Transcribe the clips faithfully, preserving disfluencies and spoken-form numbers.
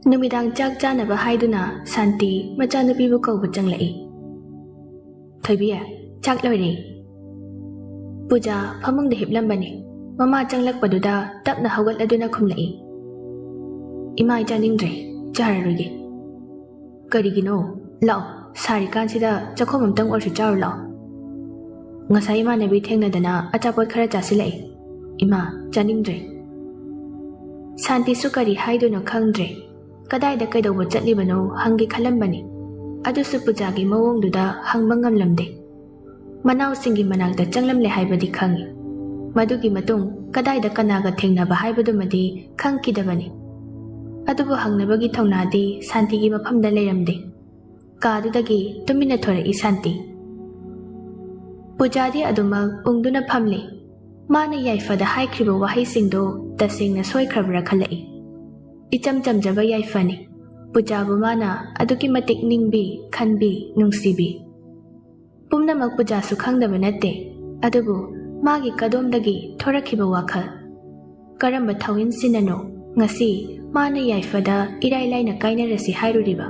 ꯅꯨꯃꯤꯗꯥꯡ ꯆꯥꯛ ꯆꯥꯅꯕ ꯍꯥꯏꯗꯨꯅ ꯁꯥꯟꯇꯤ ꯃꯆꯥꯅꯨꯄꯤꯕꯨ ꯀꯧꯕ ꯆꯪꯂꯛꯏ꯫ "ꯊꯣꯏꯕꯤ, ꯆꯥꯛ ꯂꯣꯏꯔꯦ꯫" ꯄꯨꯖꯥ ꯐꯃꯨꯡꯗ ꯍꯤꯞꯂꯝꯕꯅꯤ꯫ ꯃꯃꯥ ꯆꯪꯂꯛꯄꯗꯨꯗ ꯇꯞꯅ ꯍꯧꯒꯠꯂꯗꯨꯅ ꯈꯨꯝꯂꯛꯏ, "ꯏꯃꯥ, ꯑꯩ ꯆꯥꯅꯤꯡꯗ꯭ꯔꯦ, ꯆꯥꯔꯔꯣꯏꯒꯦ꯫" "ꯀꯔꯤꯒꯤꯅꯣ? ꯂꯥꯛꯑꯣ, ꯁꯥꯔꯤꯀꯥꯟꯁꯤꯗ ꯆꯥꯛꯈꯣꯝ ꯑꯝꯇꯪ ꯑꯣꯏꯔꯁꯨ ꯆꯥꯔꯨ ꯂꯥꯛꯑꯣ꯫" "ꯉꯁꯥꯏ ꯏꯃꯥꯟꯅꯕꯤ ꯊꯦꯡꯅꯗꯅ ꯑꯆꯥꯄꯣꯠ ꯈꯔ ꯆꯥꯁꯤꯜꯂꯛꯏ꯫ ꯏꯃꯥ, ꯆꯥꯅꯤꯡꯗ꯭ꯔꯦ꯫" ꯁꯥꯟꯇꯤꯁꯨ ꯀꯔꯤ ꯍꯥꯏꯗꯣꯏꯅꯣ ꯈꯪꯗ꯭ꯔꯦ꯫ ꯀꯗꯥꯏꯗ ꯀꯩꯗꯧꯕ ꯆꯠꯂꯤꯕꯅꯣ ꯍꯪꯒꯦ ꯈꯜꯂꯝꯕꯅꯤ꯫ ꯑꯗꯨꯁꯨ ꯄꯨꯖꯥꯒꯤ ꯃꯑꯣꯡꯗꯨꯗ ꯍꯪꯕ ꯉꯝꯂꯝꯗꯦ꯫ ꯃꯅꯥꯎꯁꯤꯡꯒꯤ ꯃꯅꯥꯛꯇ ꯆꯪꯂꯝꯂꯦ ꯍꯥꯏꯕꯗꯤ ꯈꯪꯏ꯫ ꯃꯗꯨꯒꯤ ꯃꯇꯨꯡ ꯀꯗꯥꯏꯗ ꯀꯅꯥꯒ ꯊꯦꯡꯅꯕ ꯍꯥꯏꯕꯗꯨꯃꯗꯤ ꯈꯪꯈꯤꯗꯕꯅꯤ꯫ ꯑꯗꯨꯕꯨ ꯍꯪꯅꯕꯒꯤ ꯊꯧꯅꯥꯗꯤ ꯁꯥꯟꯇꯤꯒꯤ ꯃꯐꯝꯗ ꯂꯩꯔꯝꯗꯦ꯫ ꯀꯥꯗꯨꯗꯒꯤ ꯇꯨꯃꯤꯟꯅ ꯊꯣꯔꯛꯏ ꯁꯥꯟꯇꯤ꯫ ꯄꯨꯖꯥꯗꯤ ꯑꯗꯨꯃꯛ ꯎꯪꯗꯨꯅ ꯐꯝꯂꯤ꯫ ꯃꯥꯅ ꯌꯥꯏꯐꯗ ꯍꯥꯏꯈ꯭ꯔꯤꯕ ꯋꯥꯍꯩꯁꯤꯡꯗꯣ ꯇꯁꯦꯡꯅ ꯁꯣꯏꯈ꯭ꯔꯕ꯭ꯔꯥ ꯈꯜꯂꯛꯏ꯫ ꯏꯆꯝ ꯆꯝꯖꯕ ꯌꯥꯏꯐꯅꯤ꯫ ꯄꯨꯖꯥꯕꯨ ꯃꯥꯅ ꯑꯗꯨꯛꯀꯤ ꯃꯇꯤꯛ ꯅꯤꯡꯕꯤ, ꯈꯟꯕꯤ, ꯅꯨꯡꯁꯤꯕꯤ꯫ ꯄꯨꯝꯅꯃꯛ ꯄꯨꯖꯥꯁꯨ ꯈꯪꯗꯕ ꯅꯠꯇꯦ, ꯑꯗꯨꯕꯨ ꯃꯥꯒꯤ ꯀꯗꯣꯝꯗꯒꯤ ꯊꯣꯔꯛꯈꯤꯕ ꯋꯥꯈꯜ? ꯀꯔꯝꯕ ꯊꯧꯏꯟꯁꯤꯅꯅꯣ ꯉꯁꯤ ꯃꯥꯅ ꯌꯥꯏꯐꯗ ꯏꯔꯥꯏ ꯂꯥꯏꯅ ꯀꯥꯏꯅꯔꯁꯤ ꯍꯥꯏꯔꯨꯔꯤꯕ?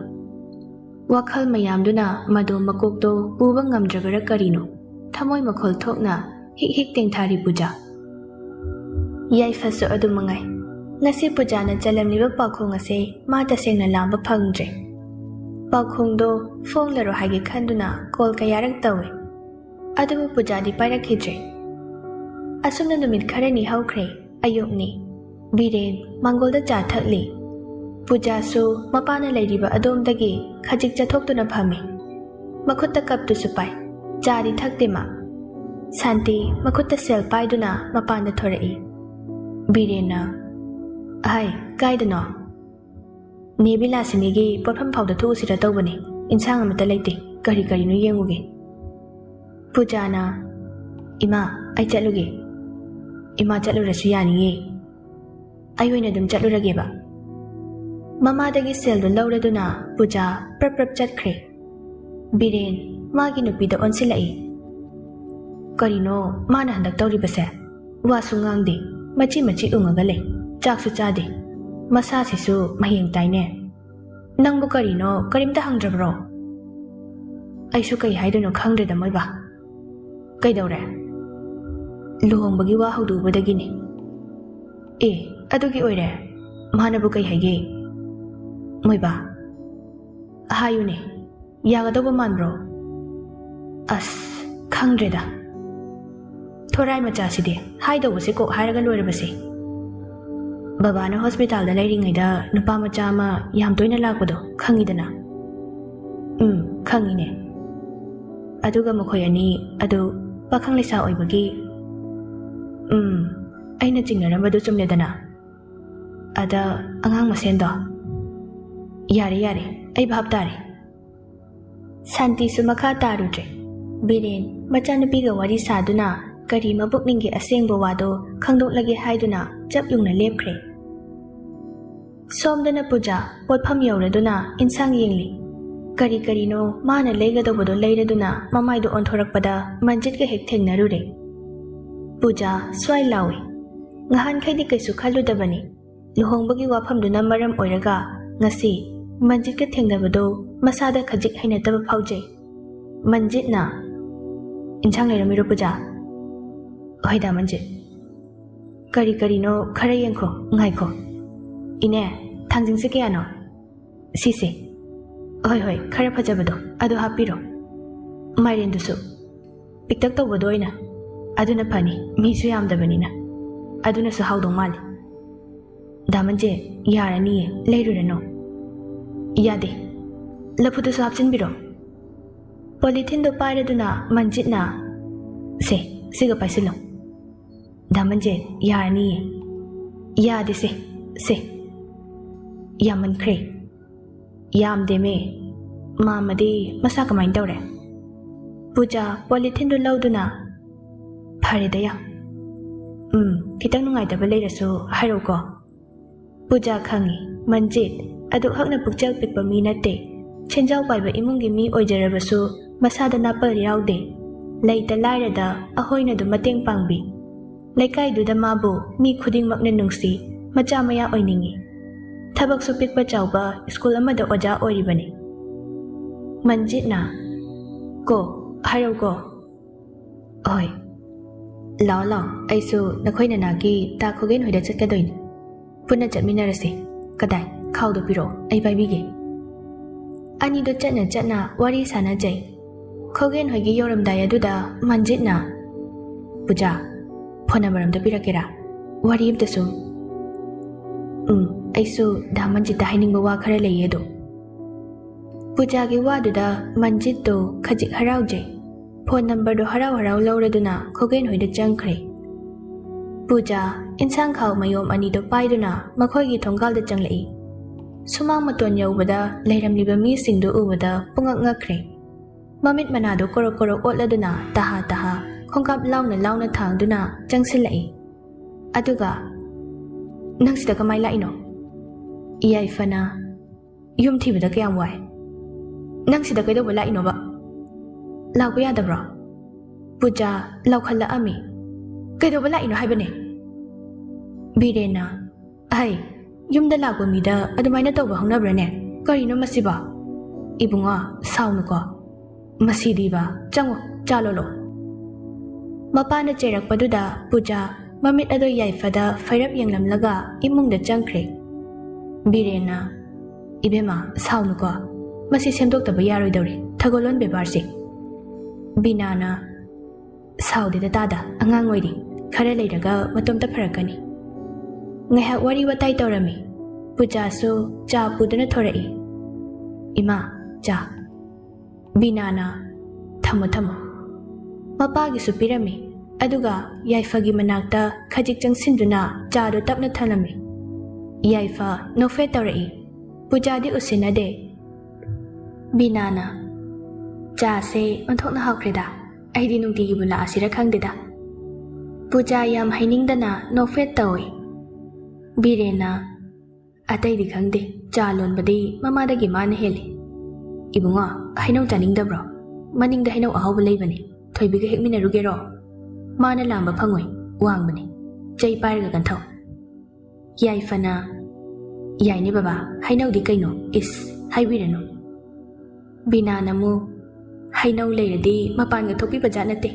ꯋꯥꯈꯜ ꯃꯌꯥꯝꯗꯨꯅ ꯃꯗꯣ ꯃꯀꯣꯛꯇꯣ ꯄꯨꯕ ꯉꯝꯗ꯭ꯔꯕꯔꯥ ꯀꯔꯤꯅꯣ? ꯊꯃꯣꯏ ꯃꯈꯣꯜ ꯊꯣꯛꯅ ꯍꯤꯛ ꯍꯤꯛ ꯇꯦꯡꯊꯥꯔꯤ ꯄꯨꯖꯥ꯫ ꯌꯥꯏꯐꯁꯨ ꯑꯗꯨ ꯃꯉꯥꯏ꯫ ꯉꯁꯤ ꯄꯨꯖꯥꯅ ꯆꯜꯂꯝꯂꯤꯕ ꯄꯥꯎꯈꯣꯡ ꯑꯁꯦ ꯃꯥ ꯇꯁꯦꯡꯅ ꯂꯥꯝꯕ ꯐꯪꯗ꯭ꯔꯦ꯫ ꯄꯥꯎꯈꯣꯡꯗꯣ ꯐꯣꯡꯂꯔꯣ ꯍꯥꯏꯒꯦ ꯈꯟꯗꯨꯅ ꯀꯣꯜ ꯀꯌꯥꯔꯛ ꯇꯧꯏ꯫ ꯑꯗꯨꯕꯨ ꯄꯨꯖꯥꯗꯤ ꯄꯥꯏꯔꯛꯈꯤꯗ꯭ꯔꯦ꯫ ꯑꯁꯨꯝꯅ ꯅꯨꯃꯤꯠ ꯈꯔꯅꯤ ꯍꯧꯈ꯭ꯔꯦ꯫ ꯑꯌꯨꯛꯅꯤ꯫ ꯕꯤꯔꯦꯟ ꯃꯪꯒꯣꯜꯗ ꯆꯥ ꯊꯛꯂꯤ꯫ ꯄꯨꯖꯥꯁꯨ ꯃꯄꯥꯅ ꯂꯩꯔꯤꯕ ꯑꯗꯣꯝꯗꯒꯤ ꯈꯖꯤꯛ ꯆꯠꯊꯣꯛꯇꯨꯅ ꯐꯝꯃꯤ꯫ ꯃꯈꯨꯠꯇ ꯀꯞꯇꯨꯁꯨ ꯄꯥꯏ꯫ ꯆꯥꯗꯤ ꯊꯛꯇꯦ ꯃꯥ꯫ ꯁꯥꯟꯇꯤ ꯃꯈꯨꯠꯇ ꯁꯦꯜ ꯄꯥꯏꯗꯨꯅ ꯃꯄꯥꯟꯗ ꯊꯣꯔꯛꯏ꯫ ꯕꯤꯔꯦꯟꯅ, "ꯑꯍꯩ, ꯀꯥꯏꯗꯅꯣ?" "ꯅꯦ ꯕꯤꯂꯥꯁꯤꯅꯤꯒꯤ ꯄꯣꯠꯐꯝ ꯐꯥꯎꯗ ꯊꯣꯛꯎꯁꯤꯔ ꯇꯧꯕꯅꯤ꯫ ꯏꯟꯁꯥꯡ ꯑꯃꯠꯇ ꯂꯩꯇꯦ꯫ ꯀꯔꯤ ꯀꯔꯤꯅꯣ ꯌꯦꯡꯉꯨꯒꯦ꯫" ꯄꯨꯖꯥꯅ, "ꯏꯃꯥ, ꯑꯩ ꯆꯠꯂꯨꯒꯦ꯫" "ꯏꯃꯥ ꯆꯠꯂꯨꯔꯁꯨ ꯌꯥꯅꯤꯌꯦ꯫ ꯑꯩ ꯑꯣꯏꯅ ꯑꯗꯨꯝ ꯆꯠꯂꯨꯔꯒꯦꯕ꯫" ꯃꯃꯥꯗꯒꯤ ꯁꯦꯜꯗꯨ ꯂꯧꯔꯗꯨꯅ ꯄꯨꯖꯥ ꯄ꯭ꯔꯞ ꯄ꯭ꯔꯞ ꯆꯠꯈ꯭ꯔꯦ꯫ ꯕꯤꯔꯦꯟ ꯃꯥꯒꯤ ꯅꯨꯄꯤꯗ ꯑꯣꯟꯁꯤꯜꯂꯛꯏ꯫ "ꯀꯔꯤꯅꯣ ꯃꯥꯅ ꯍꯟꯗꯛ ꯇꯧꯔꯤꯕꯁꯦ? ꯋꯥꯁꯨ ꯉꯥꯡꯗꯦ, ꯃꯆꯤ ꯃꯆꯤ ꯎꯪꯉꯒ ꯂꯩ, ꯆꯥꯛꯁꯨ ꯆꯥꯗꯦ, ꯃꯁꯥꯁꯤꯁꯨ ꯃꯌꯦꯡ ꯇꯥꯏꯅꯦ꯫ ꯅꯪꯕꯨ ꯀꯔꯤꯅꯣ ꯀꯔꯤꯝꯇ ꯍꯪꯗ꯭ꯔꯕ꯭ꯔꯣ?" "ꯑꯩꯁꯨ ꯀꯩ ꯍꯥꯏꯗꯣꯏꯅꯣ ꯈꯪꯗ꯭ꯔꯦꯗ ꯃꯣꯏꯕꯥ꯫" "ꯀꯩꯗꯧꯔꯦ?" "ꯂꯨꯍꯣꯡꯕꯒꯤ ꯋꯥ ꯍꯧꯗꯣꯛꯎꯕꯗꯒꯤꯅꯦ꯫" "ꯑꯦ, ꯑꯗꯨꯒꯤ ꯑꯣꯏꯔꯦ? ꯃꯥꯅꯕꯨ ꯀꯩ ꯍꯥꯏꯒꯦ?" "ꯃꯣꯏꯕꯥ, ꯍꯥꯏꯌꯨꯅꯦ, ꯌꯥꯒꯗꯧꯕ ꯃꯥꯟꯕ꯭ꯔꯣ?" "ꯑꯁ, ꯈꯪꯗ꯭ꯔꯦꯗ꯫ ꯊꯣꯔꯥꯏ ꯃꯆꯥꯁꯤꯗꯤ ꯍꯥꯏꯗꯧꯕꯁꯦ ꯀꯣꯛ ꯍꯥꯏꯔꯒ ꯂꯣꯏꯔꯕꯁꯦ꯫ ꯕꯕꯥꯅ ꯍꯣꯁꯄꯤꯇꯥꯜꯗ ꯂꯩꯔꯤꯉꯩꯗ ꯅꯨꯄꯥ ꯃꯆꯥ ꯑꯃ ꯌꯥꯝ ꯇꯣꯏꯅ ꯂꯥꯛꯄꯗꯣ ꯈꯪꯉꯤꯗꯅ?" "ꯎꯝ, ꯈꯪꯉꯤꯅꯦ꯫ ꯑꯗꯨꯒ ꯃꯈꯣꯏ ꯑꯅꯤ ꯑꯗꯨ ꯄꯥꯈꯪ ꯂꯩꯁꯥ ꯑꯣꯏꯕꯒꯤ, ꯎꯝ, ꯑꯩꯅ ꯆꯤꯡꯅꯔꯝꯕꯗꯨ ꯆꯨꯝꯂꯦꯗꯅ꯫ ꯑꯗ ꯑꯉꯥꯡ ꯃꯁꯦꯟꯗꯣ꯫" "ꯌꯥꯔꯦ, ꯌꯥꯔꯦ, ꯑꯩ ꯚꯥꯞ ꯇꯥꯔꯦ꯫" ꯁꯥꯟꯇꯤꯁꯨ ꯃꯈꯥ ꯇꯥꯔꯨꯗ꯭ꯔꯦ꯫ ꯕꯤꯔꯦꯟ ꯃꯆꯥꯅꯨꯄꯤꯒ ꯋꯥꯔꯤ ꯁꯥꯗꯨꯅ ꯀꯔꯤ ꯃꯕꯨꯛꯅꯤꯡꯒꯤ ꯑꯁꯦꯡꯕ ꯋꯥꯗꯣ ꯈꯪꯗꯣꯛꯂꯒꯦ ꯍꯥꯏꯗꯨꯅ ꯆꯞ ꯌꯨꯡꯅ ꯂꯦꯞꯈ꯭ꯔꯦ꯫ ꯁꯣꯝꯗꯅ ꯄꯨꯖꯥ ꯄꯣꯠꯐꯝ ꯌꯧꯔꯗꯨꯅ ꯏꯟꯁꯥꯡ ꯌꯦꯡꯂꯤ꯫ ꯀꯔꯤ ꯀꯔꯤꯅꯣ ꯃꯥꯅ ꯂꯩꯒꯗꯧꯕꯗꯣ ꯂꯩꯔꯗꯨꯅ ꯃꯃꯥꯏꯗꯣ ꯑꯣꯟꯊꯣꯔꯛꯄꯗ ꯃꯟꯖꯤꯠꯀ ꯍꯦꯛ ꯊꯦꯡꯅꯔꯨꯔꯦ꯫ ꯄꯨꯖꯥ ꯁ꯭ꯋꯥꯏ ꯂꯥꯎꯏ꯫ ꯉꯍꯥꯟꯈꯩꯗꯤ ꯀꯩꯁꯨ ꯈꯜꯂꯨꯗꯕꯅꯤ꯫ ꯂꯨꯍꯣꯡꯕꯒꯤ ꯋꯥꯐꯝꯗꯨꯅ ꯃꯔꯝ ꯑꯣꯏꯔꯒ ꯉꯁꯤ ꯃꯟꯖꯤꯠꯀ ꯊꯦꯡꯅꯕꯗꯣ ꯃꯁꯥꯗ ꯈꯖꯤꯛ ꯍꯩꯅꯗꯕ ꯐꯥꯎꯖꯩ꯫ ꯃꯟꯖꯤꯠꯅ, "ꯏꯟꯁꯥꯡ ꯂꯩꯔꯝꯃꯤꯔꯣ ꯄꯨꯖꯥ?" "ꯍꯣꯏꯗ ꯃꯟꯖꯤꯠ꯫" "ꯀꯔꯤ ꯀꯔꯤꯅꯣ ꯈꯔ ꯌꯦꯡꯈꯣ, ꯉꯥꯏꯈꯣ꯫ ꯏꯅꯦ, ꯊꯥꯡꯖꯤꯡꯁꯦ ꯀꯌꯥꯅꯣ?" "ꯁꯤꯁꯦ꯫" "ꯍꯣꯏ ꯍꯣꯏ, ꯈꯔ ꯐꯖꯕꯗꯣ ꯑꯗꯨ ꯍꯥꯞꯄꯤꯔꯣ꯫ ꯃꯥꯏꯔꯦꯟꯗꯨꯁꯨ ꯄꯤꯛꯇꯛ ꯇꯧꯕꯗꯣ ꯑꯣꯏꯅ꯫ ꯑꯗꯨꯅ ꯐꯅꯤ, ꯃꯤꯁꯨ ꯌꯥꯝꯗꯕꯅꯤꯅ꯫ ꯑꯗꯨꯅꯁꯨ ꯍꯥꯎꯗꯧ ꯃꯥꯜꯂꯤ꯫" "ꯗꯥ ꯃꯟꯖꯤꯠ, ꯌꯥꯔꯅꯤꯌꯦ, ꯂꯩꯔꯨꯔꯅꯨ꯫" "ꯌꯥꯗꯦ, ꯂꯐꯨꯗꯨꯁꯨ ꯍꯥꯞꯆꯤꯟꯕꯤꯔꯣ꯫" ꯄꯣꯂꯤꯊꯤꯟꯗꯣ ꯄꯥꯏꯔꯗꯨꯅ ꯃꯟꯖꯤꯠꯅ, ꯁꯦ, ꯁꯤꯒ ꯄꯥꯏꯁꯤꯜꯂꯣ꯫ ꯗꯥ ꯃꯟꯖꯤꯠ, ꯌꯥꯔꯅꯤꯌꯦ꯫ ꯌꯥꯗꯦ ꯁꯦ, ꯁꯦ꯫ ꯌꯥꯝꯃꯟꯈ꯭ꯔꯦ꯫ ꯌꯥꯝꯗꯦꯃꯦ꯫ ꯃꯥꯝꯃꯗꯤ ꯃꯁꯥ ꯀꯃꯥꯏꯅ ꯇꯧꯔꯦ? ꯄꯨꯖꯥ ꯄꯣꯂꯤꯊꯤꯟꯗꯨ ꯂꯧꯗꯨꯅ, ꯐꯔꯦꯗ ꯌꯥꯝ꯫ ꯎꯝ, ꯈꯤꯇꯪ ꯅꯨꯡꯉꯥꯏꯇꯕ ꯂꯩꯔꯁꯨ ꯍꯥꯏꯔꯛꯎꯀꯣ꯫ ꯄꯨꯖꯥ ꯈꯪꯏ, ꯃꯟꯖꯤꯠ ꯑꯗꯨꯛ ꯍꯛꯅ ꯄꯨꯛꯆꯦꯜ ꯄꯤꯛꯄ ꯃꯤ ꯅꯠꯇꯦ꯫ ꯁꯦꯟꯖꯥꯎ ꯄꯥꯏꯕ ꯏꯃꯨꯡꯒꯤ ꯃꯤ ꯑꯣꯏꯖꯔꯕꯁꯨ ꯃꯁꯥꯗ ꯅꯥꯄꯜ ꯌꯥꯎꯗꯦ꯫ ꯂꯩꯇ ꯂꯥꯏꯔꯗ ꯑꯍꯣꯏꯅꯗꯨ ꯃꯇꯦꯡ ꯄꯥꯡꯕꯤ꯫ ꯂꯩꯀꯥꯏꯗꯨꯗ ꯃꯥꯕꯨ ꯃꯤ ꯈꯨꯗꯤꯡꯃꯛꯅ ꯅꯨꯡꯁꯤ, ꯃꯆꯥ ꯃꯌꯥ ꯑꯣꯏꯅꯤꯡꯏ꯫ ꯊꯕꯛꯁꯨ ꯄꯤꯛꯄ ꯆꯥꯎꯕ ꯁ꯭ꯀꯨꯜ ꯑꯃꯗ ꯑꯣꯖꯥ ꯑꯣꯏꯔꯤꯕꯅꯤ꯫ ꯃꯟꯖꯤꯠꯅ, "ꯀꯣ, ꯍꯥꯏꯔꯧꯀꯣ?" "ꯍꯣꯏ꯫ ꯂꯥꯛꯑꯣ, ꯂꯥꯛꯑꯣ, ꯑꯩꯁꯨ ꯅꯈꯣꯏ ꯅꯅꯥꯒꯤ ꯇꯥ ꯈꯣꯒꯦꯟ ꯍꯣꯏꯗ ꯆꯠꯀꯗꯣꯏꯅꯤ꯫ ꯄꯨꯟꯅ ꯆꯠꯃꯤꯟꯅꯔꯁꯤ꯫ ꯀꯗꯥꯏ, ꯈꯥꯎꯗꯣ ꯄꯤꯔꯛꯑꯣ, ꯑꯩ ꯄꯥꯏꯕꯤꯒꯦ꯫" ꯑꯅꯤꯗꯣ ꯆꯠꯅ ꯆꯠꯅ ꯋꯥꯔꯤ ꯁꯥꯟꯅꯖꯩ꯫ ꯈꯣꯒꯦꯟ ꯍꯣꯏꯒꯤ ꯌꯧꯔꯝꯗꯥꯏ ꯑꯗꯨꯗ ꯃꯟꯖꯤꯠꯅ, "ꯄꯨꯖꯥ, ꯐꯣꯟ ꯅꯝꯕꯔ ꯑꯝꯇ ꯄꯤꯔꯛꯀꯦꯔꯥ? ꯋꯥꯔꯤ ꯑꯝꯇ ꯁꯨꯝ꯫" "ꯎꯝ, ꯑꯩꯁꯨ ꯗꯥ ꯃꯟꯖꯤꯠꯇ ꯍꯥꯏꯅꯤꯡꯕ ꯋꯥ ꯈꯔ ꯂꯩꯌꯦ ꯑꯗꯣ꯫" ꯄꯨꯖꯥꯒꯤ ꯋꯥꯗꯨꯗ ꯃꯟꯖꯤꯠꯇꯣ ꯈꯖꯤꯛ ꯍꯔꯥꯎꯖꯩ꯫ ꯐꯣꯟ ꯅꯝꯕꯔꯗꯣ ꯍꯔꯥꯎ ꯍꯔꯥꯎ ꯂꯧꯔꯗꯨꯅ ꯈꯣꯒꯦꯟ ꯍꯣꯏꯗ ꯆꯪꯈ꯭ꯔꯦ꯫ ꯄꯨꯖꯥ ꯏꯟꯁꯥꯡ ꯈꯥꯎ ꯃꯌꯣꯝ ꯑꯅꯤꯗꯣ ꯄꯥꯏꯗꯨꯅ ꯃꯈꯣꯏꯒꯤ ꯊꯣꯡꯒꯥꯜꯗ ꯆꯪꯂꯛꯏ꯫ ꯁꯨꯃꯥꯡ ꯃꯇꯣꯟ ꯌꯧꯕꯗ ꯂꯩꯔꯝꯂꯤꯕ ꯃꯤꯁꯤꯡꯗꯨ ꯎꯕꯗ ꯄꯨꯡꯉꯛ ꯉꯛꯈ꯭ꯔꯦ꯫ ꯃꯃꯤꯠ ꯃꯅꯥꯗꯣ ꯀꯣꯔꯣꯛ ꯀꯣꯔꯣꯛ ꯑꯣꯠꯂꯗꯨꯅ ꯇꯍꯥ ꯇꯍꯥ ꯈꯣꯡꯀꯥꯞ ꯂꯥꯎꯅ ꯂꯥꯎꯅ ꯊꯥꯡꯗꯨꯅ ꯆꯪꯁꯤꯜꯂꯛꯏ꯫ ꯑꯗꯨꯒ, "ꯅꯪ ꯁꯤꯗ ꯀꯃꯥꯏ ꯂꯥꯛꯏꯅꯣ?" ꯌꯥꯏꯐꯅ, "ꯌꯨꯝ ꯊꯤꯕꯗ ꯀꯌꯥꯝ ꯋꯥꯏ꯫ ꯅꯪ ꯁꯤꯗ ꯀꯩꯗꯧꯕ ꯂꯥꯛꯏꯅꯣꯕ? ꯂꯥꯛꯄ ꯌꯥꯗꯕ꯭ꯔꯣ?" ꯄꯨꯖꯥ ꯂꯥꯎꯈꯠꯂꯛꯑꯝꯃꯤ꯫ "ꯀꯩꯗꯧꯕ ꯂꯥꯛꯏꯅꯣ ꯍꯥꯏꯕꯅꯦ?" ꯕꯤꯔꯦꯟꯅ, "ꯑꯍꯩ, ꯌꯨꯝꯗ ꯂꯥꯛꯄ ꯃꯤꯗ ꯑꯗꯨꯃꯥꯏꯅ ꯇꯧꯕ ꯍꯧꯅꯕ꯭ꯔꯅꯦ? ꯀꯔꯤꯅꯣ ꯃꯁꯤꯕꯣ? ꯏꯕꯨꯡꯉꯣ, ꯁꯥꯎꯅꯨꯀꯣ꯫ ꯃꯁꯤꯗꯤꯕ, ꯆꯪꯉꯣ, ꯆꯥ ꯂꯣꯜꯂꯣ꯫" ꯃꯄꯥꯅ ꯆꯩꯔꯛꯄꯗꯨꯗ ꯄꯨꯖꯥ ꯃꯃꯤꯠ ꯑꯗꯨ ꯌꯥꯏꯐꯗ ꯐꯩꯔꯞ ꯌꯦꯡꯂꯝꯂꯒ ꯏꯃꯨꯡꯗ ꯆꯪꯈ꯭ꯔꯦ꯫ ꯕꯤꯔꯦꯟꯅ, "ꯏꯕꯦꯝꯃ, ꯁꯥꯎꯅꯨꯀꯣ꯫ ꯃꯁꯤ ꯁꯦꯝꯗꯣꯛꯇꯕ ꯌꯥꯔꯣꯏꯗꯧꯔꯤ, ꯊꯧꯒꯜꯂꯣꯟ ꯕꯦꯕꯥꯔꯁꯦ꯫" ꯕꯤꯅꯥꯅ, "ꯁꯥꯎꯗꯦꯗ ꯇꯥꯗ, ꯑꯉꯥꯡ ꯑꯣꯏꯔꯤ꯫ ꯈꯔ ꯂꯩꯔꯒ ꯃꯇꯣꯝꯇ ꯐꯔꯛꯀꯅꯤ꯫" ꯉꯥꯏꯍꯥꯛ ꯋꯥꯔꯤ ꯋꯥꯇꯥꯏ ꯇꯧꯔꯝꯃꯤ꯫ ꯄꯨꯖꯥꯁꯨ ꯆꯥ ꯄꯨꯗꯨꯅ ꯊꯣꯔꯛꯏ꯫ "ꯏꯃꯥ, ꯆꯥ꯫" ꯕꯤꯅꯥꯅ, "ꯊꯝꯃꯣ, ꯊꯝꯃꯣ꯫" ꯃꯄꯥꯒꯤꯁꯨ ꯄꯤꯔꯝꯃꯤ꯫ ꯑꯗꯨꯒ ꯌꯥꯏꯐꯒꯤ ꯃꯅꯥꯛꯇ ꯈꯖꯤꯛ ꯆꯪꯁꯤꯟꯗꯨꯅ ꯆꯥꯗꯣ ꯇꯞꯅ ꯊꯝꯂꯝꯃꯤ꯫ ꯌꯥꯏꯐ ꯅꯣꯛꯐꯦꯠ ꯇꯧꯔꯛꯏ꯫ ꯄꯨꯖꯥꯗꯤ ꯎꯁꯤꯟꯅꯗꯦ꯫ ꯕꯤꯅꯥꯅ, "ꯆꯥꯁꯦ ꯑꯣꯟꯊꯣꯛꯅ ꯍꯥꯎꯈ꯭ꯔꯦꯗ꯫ ꯑꯩꯗꯤ ꯅꯨꯡꯇꯤꯒꯤꯕꯨ ꯂꯥꯛꯑꯁꯤꯔ ꯈꯪꯗꯦꯗ꯫" ꯄꯨꯖꯥ ꯌꯥꯝ ꯍꯩꯅꯤꯡꯗꯅ ꯅꯣꯛꯐꯦꯠ ꯇꯧꯏ꯫ ꯕꯤꯔꯦꯟꯅ, "ꯑꯇꯩꯗꯤ ꯈꯪꯗꯦ, ꯆꯥ ꯂꯣꯟꯕꯗꯤ ꯃꯃꯥꯗꯒꯤ ꯃꯥꯅ ꯍꯦꯜꯂꯤ꯫ ꯏꯕꯨꯡꯉꯣ, ꯍꯩꯅꯧ ꯆꯥꯅꯤꯡꯗꯕ꯭ꯔꯣ? ꯃꯅꯤꯡꯗ ꯍꯩꯅꯧ ꯑꯍꯥꯎꯕ ꯂꯩꯕꯅꯤ, ꯊꯣꯏꯕꯤꯒ ꯍꯦꯛꯃꯤꯟꯅꯔꯨꯒꯦꯔꯣ? ꯃꯥꯅ ꯂꯥꯝꯕ ꯐꯪꯉꯣꯏ, ꯋꯥꯡꯕꯅꯤ꯫ ꯆꯩ ꯄꯥꯏꯔꯒ ꯀꯟꯊꯧ꯫" ꯌꯥꯏꯐꯅ, "ꯌꯥꯏꯅꯦ ꯕꯕꯥ, ꯍꯩꯅꯧꯗꯤ ꯀꯩꯅꯣ? ꯏꯁ, ꯍꯥꯏꯕꯤꯔꯅꯨ꯫" ꯕꯤꯅꯥꯅ ꯑꯃꯨꯛ, "ꯍꯩꯅꯧ ꯂꯩꯔꯗꯤ ꯃꯄꯥꯟꯒ ꯊꯣꯛꯄꯤꯕ ꯖꯥꯠ ꯅꯠꯇꯦ꯫"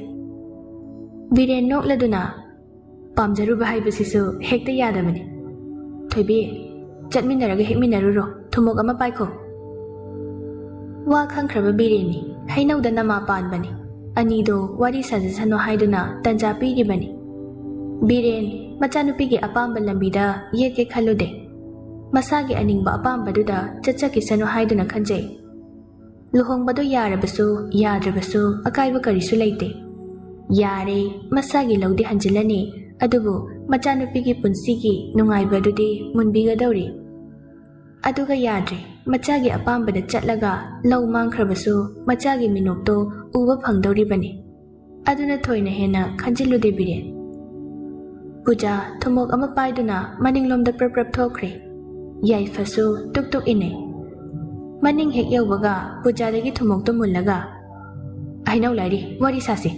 ꯕꯤꯔꯦꯟ ꯅꯣꯛꯂꯗꯨꯅ, "ꯄꯥꯝꯖꯔꯨꯕ ꯍꯥꯏꯕꯁꯤꯁꯨ ꯍꯦꯛꯇ ꯌꯥꯗꯕꯅꯤ꯫ ꯊꯣꯏꯕꯤ, ꯆꯠꯃꯤꯟꯅꯔꯒ ꯍꯦꯛꯃꯤꯟꯅꯔꯨꯔꯣ, ꯊꯨꯝꯃꯣꯛ ꯑꯃ ꯄꯥꯏꯈꯣ꯫" ꯋꯥ ꯈꯪꯈ꯭ꯔꯕ ꯕꯤꯔꯦꯟꯅꯤ, ꯍꯩꯅꯧꯗ ꯅꯃꯥ ꯄꯥꯟꯕꯅꯤ꯫ ꯑꯅꯤꯗꯣ ꯋꯥꯔꯤ ꯁꯥꯖꯁꯅꯨ ꯍꯥꯏꯗꯨꯅ ꯇꯟꯖꯥ ꯄꯤꯔꯤꯕꯅꯤ꯫ ꯕꯤꯔꯦꯟ ꯃꯆꯥꯅꯨꯄꯤꯒꯤ ꯑꯄꯥꯝꯕ ꯂꯝꯕꯤꯗ ꯌꯦꯠꯀꯦ ꯈꯜꯂꯨꯗꯦ꯫ ꯃꯁꯥꯒꯤ ꯑꯅꯤꯡꯕ ꯑꯄꯥꯝꯕꯗꯨꯗ ꯆꯠꯆꯈꯤꯁꯅꯨ ꯍꯥꯏꯗꯨꯅ ꯈꯟꯖꯩ꯫ ꯂꯨꯍꯣꯡꯕꯗꯨ ꯌꯥꯔꯕꯁꯨ ꯌꯥꯗ꯭ꯔꯕꯁꯨ ꯑꯀꯥꯏꯕ ꯀꯔꯤꯁꯨ ꯂꯩꯇꯦ꯫ ꯌꯥꯔꯦ, ꯃꯁꯥꯒꯤ ꯂꯧꯗꯤ ꯍꯟꯖꯤꯜꯂꯅꯤ, ꯑꯗꯨꯕꯨ ꯃꯆꯥꯅꯨꯄꯤꯒꯤ ꯄꯨꯟꯁꯤꯒꯤ ꯅꯨꯡꯉꯥꯏꯕꯗꯨꯗꯤ ꯃꯨꯟꯕꯤꯒꯗꯧꯔꯤ꯫ ꯑꯗꯨꯒ ꯌꯥꯗ꯭ꯔꯦ, ꯃꯆꯥꯒꯤ ꯑꯄꯥꯝꯕꯗ ꯆꯠꯂꯒ ꯂꯧ ꯃꯥꯡꯈ꯭ꯔꯕꯁꯨ ꯃꯆꯥꯒꯤ ꯃꯤꯅꯣꯛꯇꯣ ꯎꯕ ꯐꯪꯗꯧꯔꯤꯕꯅꯤ꯫ ꯑꯗꯨꯅ ꯊꯣꯏꯅ ꯍꯦꯟꯅ ꯈꯟꯖꯤꯜꯂꯨꯗꯦ ꯕꯤꯔꯦꯟ꯫ ꯄꯨꯖꯥ ꯊꯨꯝꯃꯣꯛ ꯑꯃ ꯄꯥꯏꯗꯨꯅ ꯃꯅꯤꯡꯂꯣꯝꯗ ꯄ꯭ꯔꯞ ꯄ꯭ꯔꯞ ꯊꯣꯛꯈ꯭ꯔꯦ꯫ ꯌꯥꯏꯐꯁꯨ ꯇꯨꯛ ꯇꯨꯛ ꯏꯟꯅꯩ꯫ ꯃꯅꯤꯡ ꯍꯦꯛ ꯌꯧꯕꯒ ꯄꯨꯖꯥꯗꯒꯤ ꯊꯨꯝꯃꯣꯛꯇꯨ ꯃꯨꯜꯂꯒ, "ꯍꯩꯅꯧ ꯂꯥꯏꯔꯤ, ꯋꯥꯔꯤ ꯁꯥꯁꯤ꯫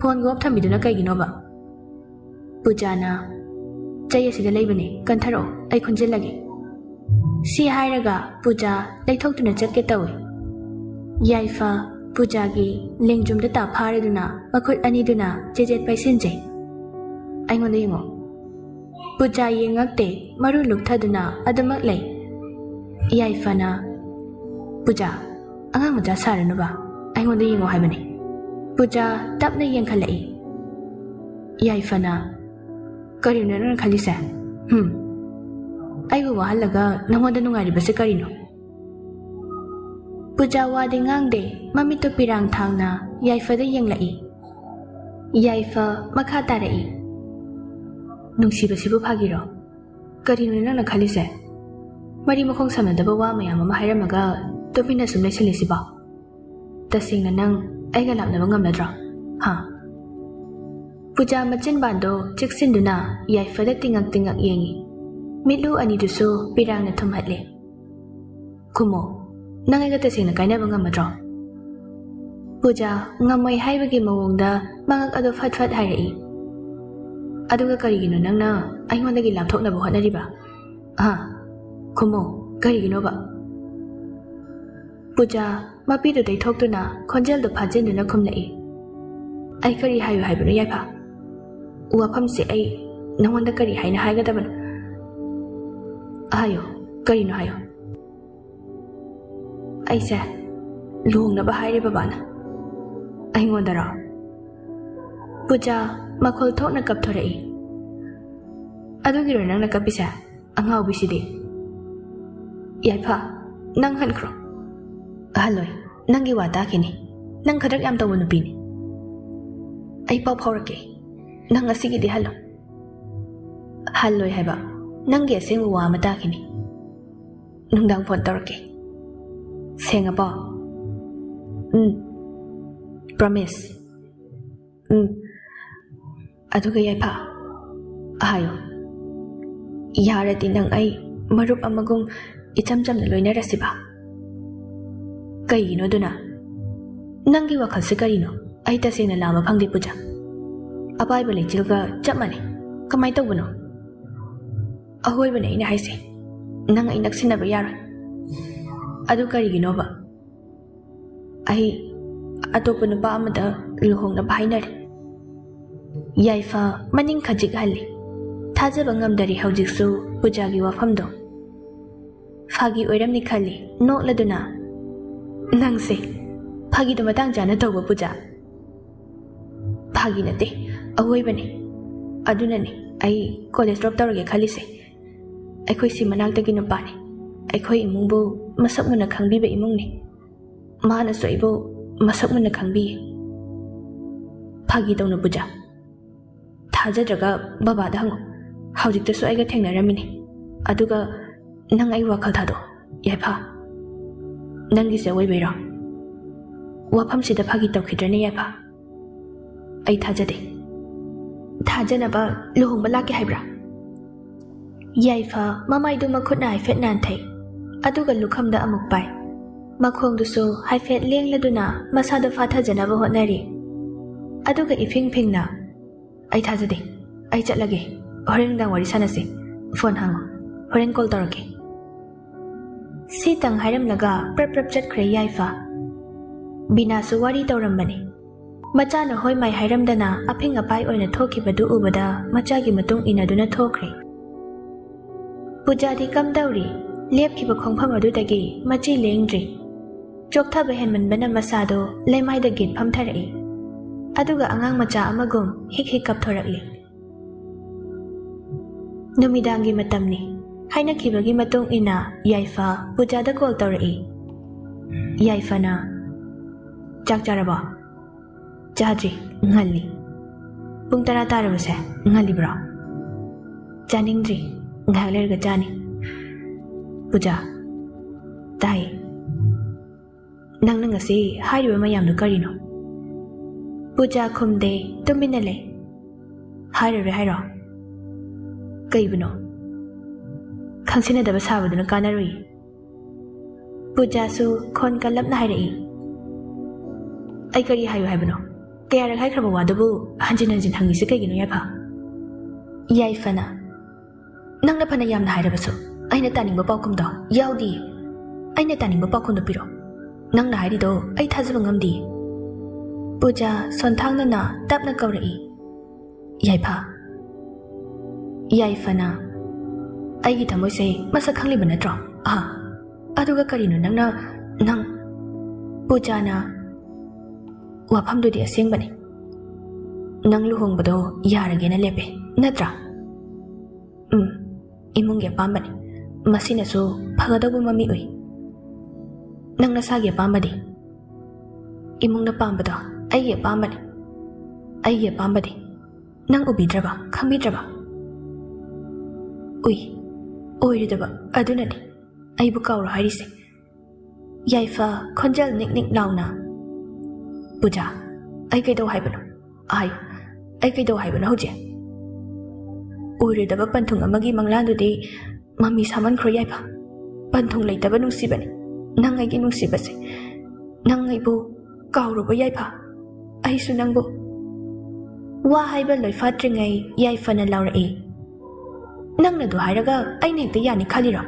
ꯐꯣꯟꯒ ꯑꯣꯞ ꯊꯝꯕꯤꯗꯨꯅ ꯀꯩꯒꯤꯅꯣꯕ?" ꯄꯨꯖꯥꯅ, "ꯆꯩ ꯑꯁꯤꯗ ꯂꯩꯕꯅꯦ, ꯀꯟꯊꯔꯛꯑꯣ, ꯑꯩ ꯈꯨꯟꯖꯤꯜꯂꯒꯦ꯫" ꯁꯤ ꯍꯥꯏꯔꯒ ꯄꯨꯖꯥ ꯂꯩꯊꯣꯛꯇꯨꯅ ꯆꯠꯀꯦ ꯇꯧꯏ꯫ ꯌꯥꯏꯐ ꯄꯨꯖꯥꯒꯤ ꯂꯦꯡꯖꯨꯝꯗ ꯇꯥ ꯐꯥꯔꯗꯨꯅ ꯃꯈꯨꯠ ꯑꯅꯤꯗꯨꯅ ꯆꯦꯖꯦꯠ ꯄꯥꯏꯁꯤꯟꯖꯩ꯫ "ꯑꯩꯉꯣꯟꯗ ꯌꯦꯡꯉꯣ꯫" ꯄꯨꯖꯥ ꯌꯦꯡꯉꯛꯇꯦ, ꯃꯔꯨ ꯂꯨꯛꯊꯗꯨꯅ ꯑꯗꯨꯃꯛ ꯂꯩ꯫ ꯌꯥꯏꯐꯅ, "ꯄꯨꯖꯥ, ꯑꯉꯥꯡ ꯃꯆꯥ ꯁꯥꯔꯅꯨꯕ, ꯑꯩꯉꯣꯟꯗ ꯌꯦꯡꯉꯣ ꯍꯥꯏꯕꯅꯤ꯫" ꯄꯨꯖꯥ ꯇꯞꯅ ꯌꯦꯡꯈꯠꯂꯛꯏ꯫ ꯌꯥꯏꯐꯅ, "ꯀꯔꯤꯅꯣ ꯅꯪꯅ ꯈꯜꯂꯤꯁꯦ? ꯍꯨꯝ꯫ ꯑꯩꯕꯨ ꯋꯥꯍꯜꯂꯒ ꯅꯉꯣꯟꯗ ꯅꯨꯡꯉꯥꯏꯔꯤꯕꯁꯦ ꯀꯔꯤꯅꯣ?" ꯄꯨꯖꯥ ꯋꯥꯗꯤ ꯉꯥꯡꯗꯦ, ꯃꯃꯤꯠꯇꯨ ꯄꯤꯔꯥꯡ ꯊꯥꯡꯅ ꯌꯥꯏꯐꯗ ꯌꯦꯡꯂꯛꯏ꯫ ꯌꯥꯏꯐ ꯃꯈꯥ ꯇꯥꯔꯛꯏ, "ꯅꯨꯡꯁꯤꯕꯁꯤꯕꯨ ꯐꯥꯒꯤꯔꯣ? ꯀꯔꯤꯅꯣ ꯅꯪꯅ ꯈꯜꯂꯤꯁꯦ? ꯃꯔꯤ ꯃꯈꯣꯡ ꯁꯝꯅꯗꯕ ꯋꯥ ꯃꯌꯥꯝ ꯑꯃ ꯍꯥꯏꯔꯝꯃꯒ ꯇꯨꯃꯤꯟꯅ ꯁꯨꯝ ꯂꯩꯁꯤꯜꯂꯤꯁꯤꯕꯣ? ꯇꯁꯦꯡꯅ ꯅꯪ ꯑꯩꯒ ꯂꯥꯞꯅꯕ ꯉꯝꯂꯗ꯭ꯔꯣ? ꯍꯥ?" ꯄꯨꯖꯥ ꯃꯆꯤꯟꯕꯥꯟꯗꯣ ꯆꯤꯛꯁꯤꯟꯗꯨꯅ ꯌꯥꯏꯐꯗ ꯇꯤꯡꯉꯛ ꯇꯤꯡꯉꯛ ꯌꯦꯡꯉꯤ꯫ ꯃꯤꯠꯂꯨ ꯑꯅꯤꯗꯨꯁꯨ ꯄꯤꯔꯥꯡꯅ ꯊꯨꯝꯍꯠꯂꯦ꯫ "ꯈꯨꯝꯃꯣ, ꯅꯪ ꯑꯩꯒ ꯇꯁꯦꯡꯅ ꯀꯥꯏꯅꯕ ꯉꯝꯃꯗ꯭ꯔꯣ?" ꯄꯨꯖꯥ ꯉꯝꯃꯣꯏ ꯍꯥꯏꯕꯒꯤ ꯃꯑꯣꯡꯗ ꯃꯉꯛ ꯑꯗꯨ ꯐꯠ ꯐꯠ ꯍꯥꯏꯔꯛꯏ꯫ "ꯑꯗꯨꯒ ꯀꯔꯤꯒꯤꯅꯣ ꯅꯪꯅ ꯑꯩꯉꯣꯟꯗꯒꯤ ꯂꯥꯞꯊꯣꯛꯅꯕ ꯍꯣꯠꯅꯔꯤꯕ? ꯍꯥ? ꯈꯨꯝꯃꯣ, ꯀꯔꯤꯒꯤꯅꯣꯕ?" ꯄꯨꯖꯥ ꯃꯄꯤꯗꯨ ꯇꯩꯊꯣꯛꯇꯨꯅ ꯈꯣꯟꯖꯦꯜꯗꯨ ꯐꯥꯖꯤꯟꯗꯨꯅ ꯈꯨꯝꯂꯛꯏ꯫ "ꯑꯩ ꯀꯔꯤ ꯍꯥꯏꯌꯨ ꯍꯥꯏꯕꯅꯣ ꯌꯥꯏꯐ? ꯋꯥꯐꯝꯁꯦ ꯑꯩ ꯅꯉꯣꯟꯗ ꯀꯔꯤ ꯍꯥꯏꯅ ꯍꯥꯏꯒꯗꯕꯅꯣ? ꯍꯥꯏꯌꯣ, ꯀꯔꯤꯅꯣ ꯍꯥꯏꯌꯣ?" "ꯑꯩꯁꯦ ꯂꯨꯍꯣꯡꯅꯕ ꯍꯥꯏꯔꯦ ꯕꯕꯥꯅ꯫" "ꯑꯩꯉꯣꯟꯗꯔꯣ?" ꯄꯨꯖꯥ ꯃꯈꯣꯜ ꯊꯣꯛꯅ ꯀꯞꯊꯣꯔꯛꯏ꯫ "ꯑꯗꯨꯒꯤꯔꯣ ꯅꯪꯅ ꯀꯞꯄꯤꯁꯦ, ꯑꯉꯥꯎꯕꯤꯁꯤꯗꯤ?" "ꯌꯥꯏꯐ, ꯅꯪ ꯍꯟꯈ꯭ꯔꯣ꯫" "ꯍꯜꯂꯣꯏ, ꯅꯪꯒꯤ ꯋꯥ ꯇꯥꯈꯤꯅꯤ꯫ ꯅꯪ ꯈꯗ꯭ꯔꯛ ꯌꯥꯝ ꯇꯧꯕ ꯅꯨꯄꯤꯅꯤ꯫ ꯑꯩ ꯄꯥꯎ ꯐꯥꯎꯔꯛꯀꯦ, ꯅꯪ ꯉꯁꯤꯒꯤꯗꯤ ꯍꯜꯂꯣ꯫" "ꯍꯜꯂꯣꯏ ꯍꯥꯏꯕ, ꯅꯪꯒꯤ ꯑꯁꯦꯡꯕ ꯋꯥ ꯑꯃ ꯇꯥꯈꯤꯅꯤ꯫ ꯅꯨꯡꯗꯥꯡ ꯐꯣꯟ ꯇꯧꯔꯛꯀꯦ꯫ ꯁꯦꯡꯉꯕꯣ?" "ꯎꯝ, ꯄ꯭ꯔꯣꯃꯤꯁ꯫" "ꯎꯝ, ꯑꯗꯨꯒ ꯌꯥꯏꯐ, ꯍꯥꯏꯌꯣ, ꯌꯥꯔꯗꯤ ꯅꯪ ꯑꯩ ꯃꯔꯨꯞ ꯑꯃꯒꯨꯝ ꯏꯆꯝ ꯆꯝꯅ ꯂꯣꯏꯅꯔꯁꯤꯕ?" "ꯀꯩꯒꯤꯅꯣ ꯑꯗꯨꯅ? ꯅꯪꯒꯤ ꯋꯥꯈꯜꯁꯦ ꯀꯔꯤꯅꯣ? ꯑꯩ ꯇꯁꯦꯡꯅ ꯂꯥꯝꯕ ꯐꯪꯗꯦ ꯄꯨꯖꯥ꯫ ꯑꯄꯥꯏꯕ ꯂꯩꯆꯤꯜꯒ ꯆꯞ ꯃꯥꯟꯅꯩ꯫ ꯀꯃꯥꯏꯅ ꯇꯧꯕꯅꯣ? ꯑꯍꯣꯏꯕꯅꯦ ꯑꯩꯅ ꯍꯥꯏꯁꯦ, ꯅꯪ ꯑꯩ ꯅꯛꯁꯤꯟꯅꯕ ꯌꯥꯔꯣꯏ꯫" "ꯑꯗꯨ ꯀꯔꯤꯒꯤꯅꯣꯕ?" "ꯑꯩ ꯑꯇꯣꯞꯄ ꯅꯨꯄꯥ ꯑꯃꯗ ꯂꯨꯍꯣꯡꯅꯕ ꯍꯥꯏꯅꯔꯦ꯫" ꯌꯥꯏꯐ ꯃꯅꯤꯡ ꯈꯖꯤꯛ ꯍꯜꯂꯤ꯫ ꯊꯥꯖꯕ ꯉꯝꯗꯔꯤ ꯍꯧꯖꯤꯛꯁꯨ ꯄꯨꯖꯥꯒꯤ ꯋꯥꯐꯝꯗꯣ꯫ ꯐꯥꯒꯤ ꯑꯣꯏꯔꯝꯅꯤ ꯈꯜꯂꯤ ꯅꯣꯛꯂꯗꯨꯅ꯫ "ꯅꯪꯁꯦ ꯐꯥꯒꯤꯗꯣ ꯃꯇꯥꯡ ꯆꯥꯅ ꯇꯧꯕ ꯄꯨꯖꯥ꯫" "ꯐꯥꯒꯤ ꯅꯠꯇꯦ, ꯑꯋꯣꯏꯕꯅꯦ꯫ ꯑꯗꯨꯅꯅꯦ ꯑꯩ ꯀꯣꯂꯦꯖ ꯗ꯭ꯔꯣꯞ ꯇꯧꯔꯒꯦ ꯈꯜꯂꯤꯁꯦ꯫ ꯑꯩꯈꯣꯏ ꯁꯤ ꯃꯅꯥꯛꯇꯒꯤ ꯅꯨꯄꯥꯅꯦ꯫ ꯑꯩꯈꯣꯏ ꯏꯃꯨꯡꯕꯨ ꯃꯁꯛ ꯃꯨꯟꯅ ꯈꯪꯕꯤꯕ ꯏꯃꯨꯡꯅꯦ꯫ ꯃꯥꯅꯁꯨ ꯑꯩꯕꯨ ꯃꯁꯛ ꯃꯨꯟꯅ ꯈꯪꯕꯤꯌꯦ꯫" ꯐꯥꯒꯤ ꯇꯧꯅꯨ ꯄꯨꯖꯥ꯫ ꯊꯥꯖꯗ꯭ꯔꯒ ꯕꯕꯥꯗ ꯍꯪꯉꯨ꯫ ꯍꯧꯖꯤꯛꯇꯁꯨ ꯑꯩꯒ ꯊꯦꯡꯅꯔꯝꯃꯤꯅꯤ꯫ ꯑꯗꯨꯒ ꯅꯪ ꯑꯩ ꯋꯥꯈꯜ ꯊꯥꯗꯣꯛꯑꯣ ꯌꯥꯏꯐ꯫ ꯅꯪꯒꯤꯁꯦ ꯑꯣꯏꯕꯩꯔꯣ? ꯋꯥꯐꯝꯁꯤꯗ ꯐꯥꯒꯤ ꯇꯧꯈꯤꯗ꯭ꯔꯅꯦ ꯌꯥꯏꯐ? ꯑꯩ ꯊꯥꯖꯗꯦ꯫ ꯊꯥꯖꯅꯕ ꯂꯨꯍꯣꯡꯕ ꯂꯥꯛꯀꯦ ꯍꯥꯏꯕ꯭ꯔꯥ? ꯌꯥꯏꯐ ꯃꯃꯥꯏꯗꯨ ꯃꯈꯨꯠꯅ ꯍꯥꯏꯐꯦꯠ ꯅꯥꯟꯊꯩ, ꯑꯗꯨꯒ ꯂꯨꯈꯝꯗ ꯑꯃꯨꯛ ꯄꯥꯏ꯫ ꯃꯈꯣꯡꯗꯨꯁꯨ ꯍꯥꯏꯐꯦꯠ ꯂꯦꯡꯂꯗꯨꯅ ꯃꯁꯥꯗꯨ ꯐꯥꯊꯖꯅꯕ ꯍꯣꯠꯅꯔꯤ꯫ ꯑꯗꯨꯒ ꯏꯐꯤꯡ ꯐꯤꯡꯅ, "ꯑꯩ ꯊꯥꯖꯗꯦ꯫ ꯑꯩ ꯆꯠꯂꯒꯦ꯫ ꯍꯣꯔꯦꯟ ꯅꯨꯡꯗꯥꯡ ꯋꯥꯔꯤ ꯁꯥꯟꯅꯁꯤ꯫ ꯐꯣꯟ ꯍꯥꯡꯉꯣ꯫ ꯍꯣꯔꯦꯟ ꯀꯣꯜ ꯇꯧꯔꯛꯀꯦ꯫" ꯁꯤꯇꯪ ꯍꯥꯏꯔꯝꯂꯒ ꯄ꯭ꯔꯞ ꯄ꯭ꯔꯞ ꯆꯠꯈ꯭ꯔꯦ ꯌꯥꯏꯐ꯫ ꯕꯤꯅꯥꯁꯨ ꯋꯥꯔꯤ ꯇꯧꯔꯝꯕꯅꯤ꯫ ꯃꯆꯥꯅ ꯍꯣꯏ ꯃꯥꯏ ꯍꯥꯏꯔꯝꯗꯅ ꯑꯐꯤꯡ ꯑꯄꯥꯏ ꯑꯣꯏꯅ ꯊꯣꯛꯈꯤꯕꯗꯨ ꯎꯕꯗ ꯃꯆꯥꯒꯤ ꯃꯇꯨꯡ ꯏꯟꯅꯗꯨꯅ ꯊꯣꯛꯈ꯭ꯔꯦ꯫ ꯄꯨꯖꯥꯗꯤ ꯀꯝꯗꯧꯔꯤ? ꯂꯦꯞꯈꯤꯕ ꯈꯣꯡꯐꯝ ꯑꯗꯨꯗꯒꯤ ꯃꯆꯤ ꯂꯦꯡꯗ꯭ꯔꯤ꯫ ꯆꯣꯛꯊꯕ ꯍꯦꯟꯃꯟꯕꯅ ꯃꯁꯥꯗꯣ ꯂꯩꯃꯥꯏꯗ ꯒꯤꯠ ꯐꯝꯊꯔꯛꯏ꯫ ꯑꯗꯨꯒ ꯑꯉꯥꯡ ꯃꯆꯥ ꯑꯃꯒꯨꯝ ꯍꯤꯛ ꯍꯤꯛ ꯀꯞꯊꯣꯔꯛꯂꯤ꯫ ꯅꯨꯃꯤꯗꯥꯡꯒꯤ ꯃꯇꯝꯅꯤ꯫ ꯍꯥꯏꯅꯈꯤꯕꯒꯤ ꯃꯇꯨꯡ ꯏꯟꯅ ꯌꯥꯏꯐ ꯄꯨꯖꯥꯗ ꯀꯣꯜ ꯇꯧꯔꯛꯏ꯫ ꯌꯥꯏꯐꯅ, "ꯆꯥꯛ ꯆꯥꯔꯕꯣ?" "ꯆꯥꯗ꯭ꯔꯤ, ꯉꯜꯂꯤ꯫" "ꯄꯨꯡ ꯇꯔꯥ ꯇꯥꯔꯕꯁꯦ ꯉꯜꯂꯤꯕ꯭ꯔꯣ?" "ꯆꯥꯅꯤꯡꯗ꯭ꯔꯤ, ꯉꯥꯏꯍꯥꯛ ꯂꯩꯔꯒ ꯆꯥꯅꯤ꯫" "ꯄꯨꯖꯥ꯫" "ꯇꯥꯏ꯫" "ꯅꯪꯅ ꯉꯁꯤ ꯍꯥꯏꯔꯤꯕ ꯃꯌꯥꯝꯗꯨ ꯀꯔꯤꯅꯣ?" ꯄꯨꯖꯥ ꯈꯨꯝꯗꯦ, ꯇꯨꯃꯤꯟꯅ ꯂꯩ꯫ "ꯍꯥꯏꯔꯔꯣꯏ ꯍꯥꯏꯔꯣ?" "ꯀꯩꯕꯨꯅꯣ?" "ꯈꯪꯁꯤꯟꯅꯗꯕ ꯁꯥꯕꯗꯨꯅ ꯀꯥꯟꯅꯔꯣꯏ꯫" ꯄꯨꯖꯥꯁꯨ ꯈꯣꯟ ꯀꯜꯂꯞꯅ ꯍꯥꯏꯔꯛꯏ꯫ "ꯑꯩ ꯀꯔꯤ ꯍꯥꯏꯌꯨ ꯍꯥꯏꯕꯅꯣ? ꯀꯌꯥꯔꯛ ꯍꯥꯏꯈ꯭ꯔꯕ ꯋꯥꯗꯨꯕꯨ ꯍꯟꯖꯤꯟ ꯍꯟꯖꯤꯟ ꯍꯪꯉꯤꯁꯤ ꯀꯩꯒꯤꯅꯣ ꯌꯥꯏꯐ?" ꯌꯥꯏꯐꯅ, "ꯅꯪꯅ ꯐꯅ ꯌꯥꯝꯅ ꯍꯥꯏꯔꯕꯁꯨ ꯑꯩꯅ ꯇꯥꯅꯤꯡꯕ ꯄꯥꯎꯈꯨꯝꯗꯣ ꯌꯥꯎꯗꯦ꯫ ꯑꯩꯅ ꯇꯥꯅꯤꯡꯕ ꯄꯥꯎꯈꯨꯝꯗꯣ ꯄꯤꯔꯣ꯫ ꯅꯪꯅ ꯍꯥꯏꯔꯤꯗꯣ ꯑꯩ ꯊꯥꯖꯕ ꯉꯝꯗꯦ꯫" ꯄꯨꯖꯥ ꯁꯣꯟꯊꯥꯡꯅꯅ ꯇꯞꯅ ꯀꯧꯔꯛꯏ꯫ "ꯌꯥꯏꯐ꯫" ꯌꯥꯏꯐꯅ, "ꯑꯩꯒꯤ ꯊꯃꯣꯏꯁꯦ ꯃꯁꯛ ꯈꯪꯂꯤꯕ ꯅꯠꯇ꯭ꯔꯣ? ꯑꯥ, ꯑꯗꯨꯒ ꯀꯔꯤꯅꯣ ꯅꯪꯅ, ꯅꯪ?" ꯄꯨꯖꯥꯅ, "ꯋꯥꯐꯝꯗꯨꯗꯤ ꯑꯁꯦꯡꯕꯅꯤ꯫ ꯅꯪ ꯂꯨꯍꯣꯡꯕꯗꯣ ꯌꯥꯔꯒꯦꯅ ꯂꯦꯞꯄꯦ, ꯅꯠꯇ꯭ꯔꯥ?" "ꯎꯝ, ꯏꯃꯨꯡꯒꯤ ꯑꯄꯥꯝꯕꯅꯤ꯫ ꯃꯁꯤꯅꯁꯨ ꯐꯒꯗꯧꯕ ꯃꯃꯤ ꯎꯏ꯫ ꯅꯪ ꯅꯁꯥꯒꯤ ꯑꯄꯥꯝꯕꯗꯤ?" "ꯏꯃꯨꯡꯅ ꯄꯥꯝꯕꯗꯣ ꯑꯩꯒꯤ ꯑꯄꯥꯝꯕꯅꯤ꯫" ꯑꯩꯒꯤ ꯑꯄꯥꯝꯕꯗꯤ ꯅꯪ ꯎꯕꯤꯗ꯭ꯔꯕ, ꯈꯪꯕꯤꯗ꯭ꯔꯕ? ꯎꯏ, ꯑꯣꯏꯔꯣꯏꯗꯕ ꯑꯗꯨꯅꯅꯤ ꯑꯩꯕꯨ ꯀꯥꯎꯔꯣ ꯍꯥꯏꯔꯤꯁꯦ꯫ ꯌꯥꯏꯐ, ꯈꯣꯟꯖꯦꯜ ꯅꯤꯛ ꯅꯤꯛ ꯂꯥꯎꯅ, "ꯄꯨꯖꯥ, ꯑꯩ ꯀꯩꯗꯧ ꯍꯥꯏꯕꯅꯣ? ꯍꯥꯏꯌꯨ, ꯑꯩ ꯀꯩꯗꯧ ꯍꯥꯏꯕꯅꯣ ꯍꯧꯖꯤꯛ?" ꯑꯣꯏꯔꯣꯏꯗꯕ ꯄꯟꯊꯨꯡ ꯑꯃꯒꯤ ꯃꯪꯂꯥꯟꯗꯨꯗꯤ ꯃꯃꯤ ꯁꯥꯃꯟꯈ꯭ꯔꯣ ꯌꯥꯏꯐ꯫ ꯄꯟꯊꯨꯡ ꯂꯩꯇꯕ ꯅꯨꯡꯁꯤꯕꯅꯤ ꯅꯪ ꯑꯩꯒꯤ ꯅꯨꯡꯁꯤꯕꯁꯦ꯫ ꯅꯪ ꯑꯩꯕꯨ ꯀꯥꯎꯔꯕ ꯌꯥꯏꯐ? ꯑꯩꯁꯨ ꯅꯪꯕꯨ꯫ ꯋꯥ ꯍꯥꯏꯕ ꯂꯣꯏꯐꯥꯠꯇ꯭ꯔꯤꯉꯩ ꯌꯥꯏꯐꯅ ꯂꯥꯎꯔꯛꯏ, "ꯅꯪꯅ ꯑꯗꯨ ꯍꯥꯏꯔꯒ ꯑꯩꯅ ꯍꯦꯛꯇ ꯌꯥꯅꯤ ꯈꯜꯂꯤꯔꯣ?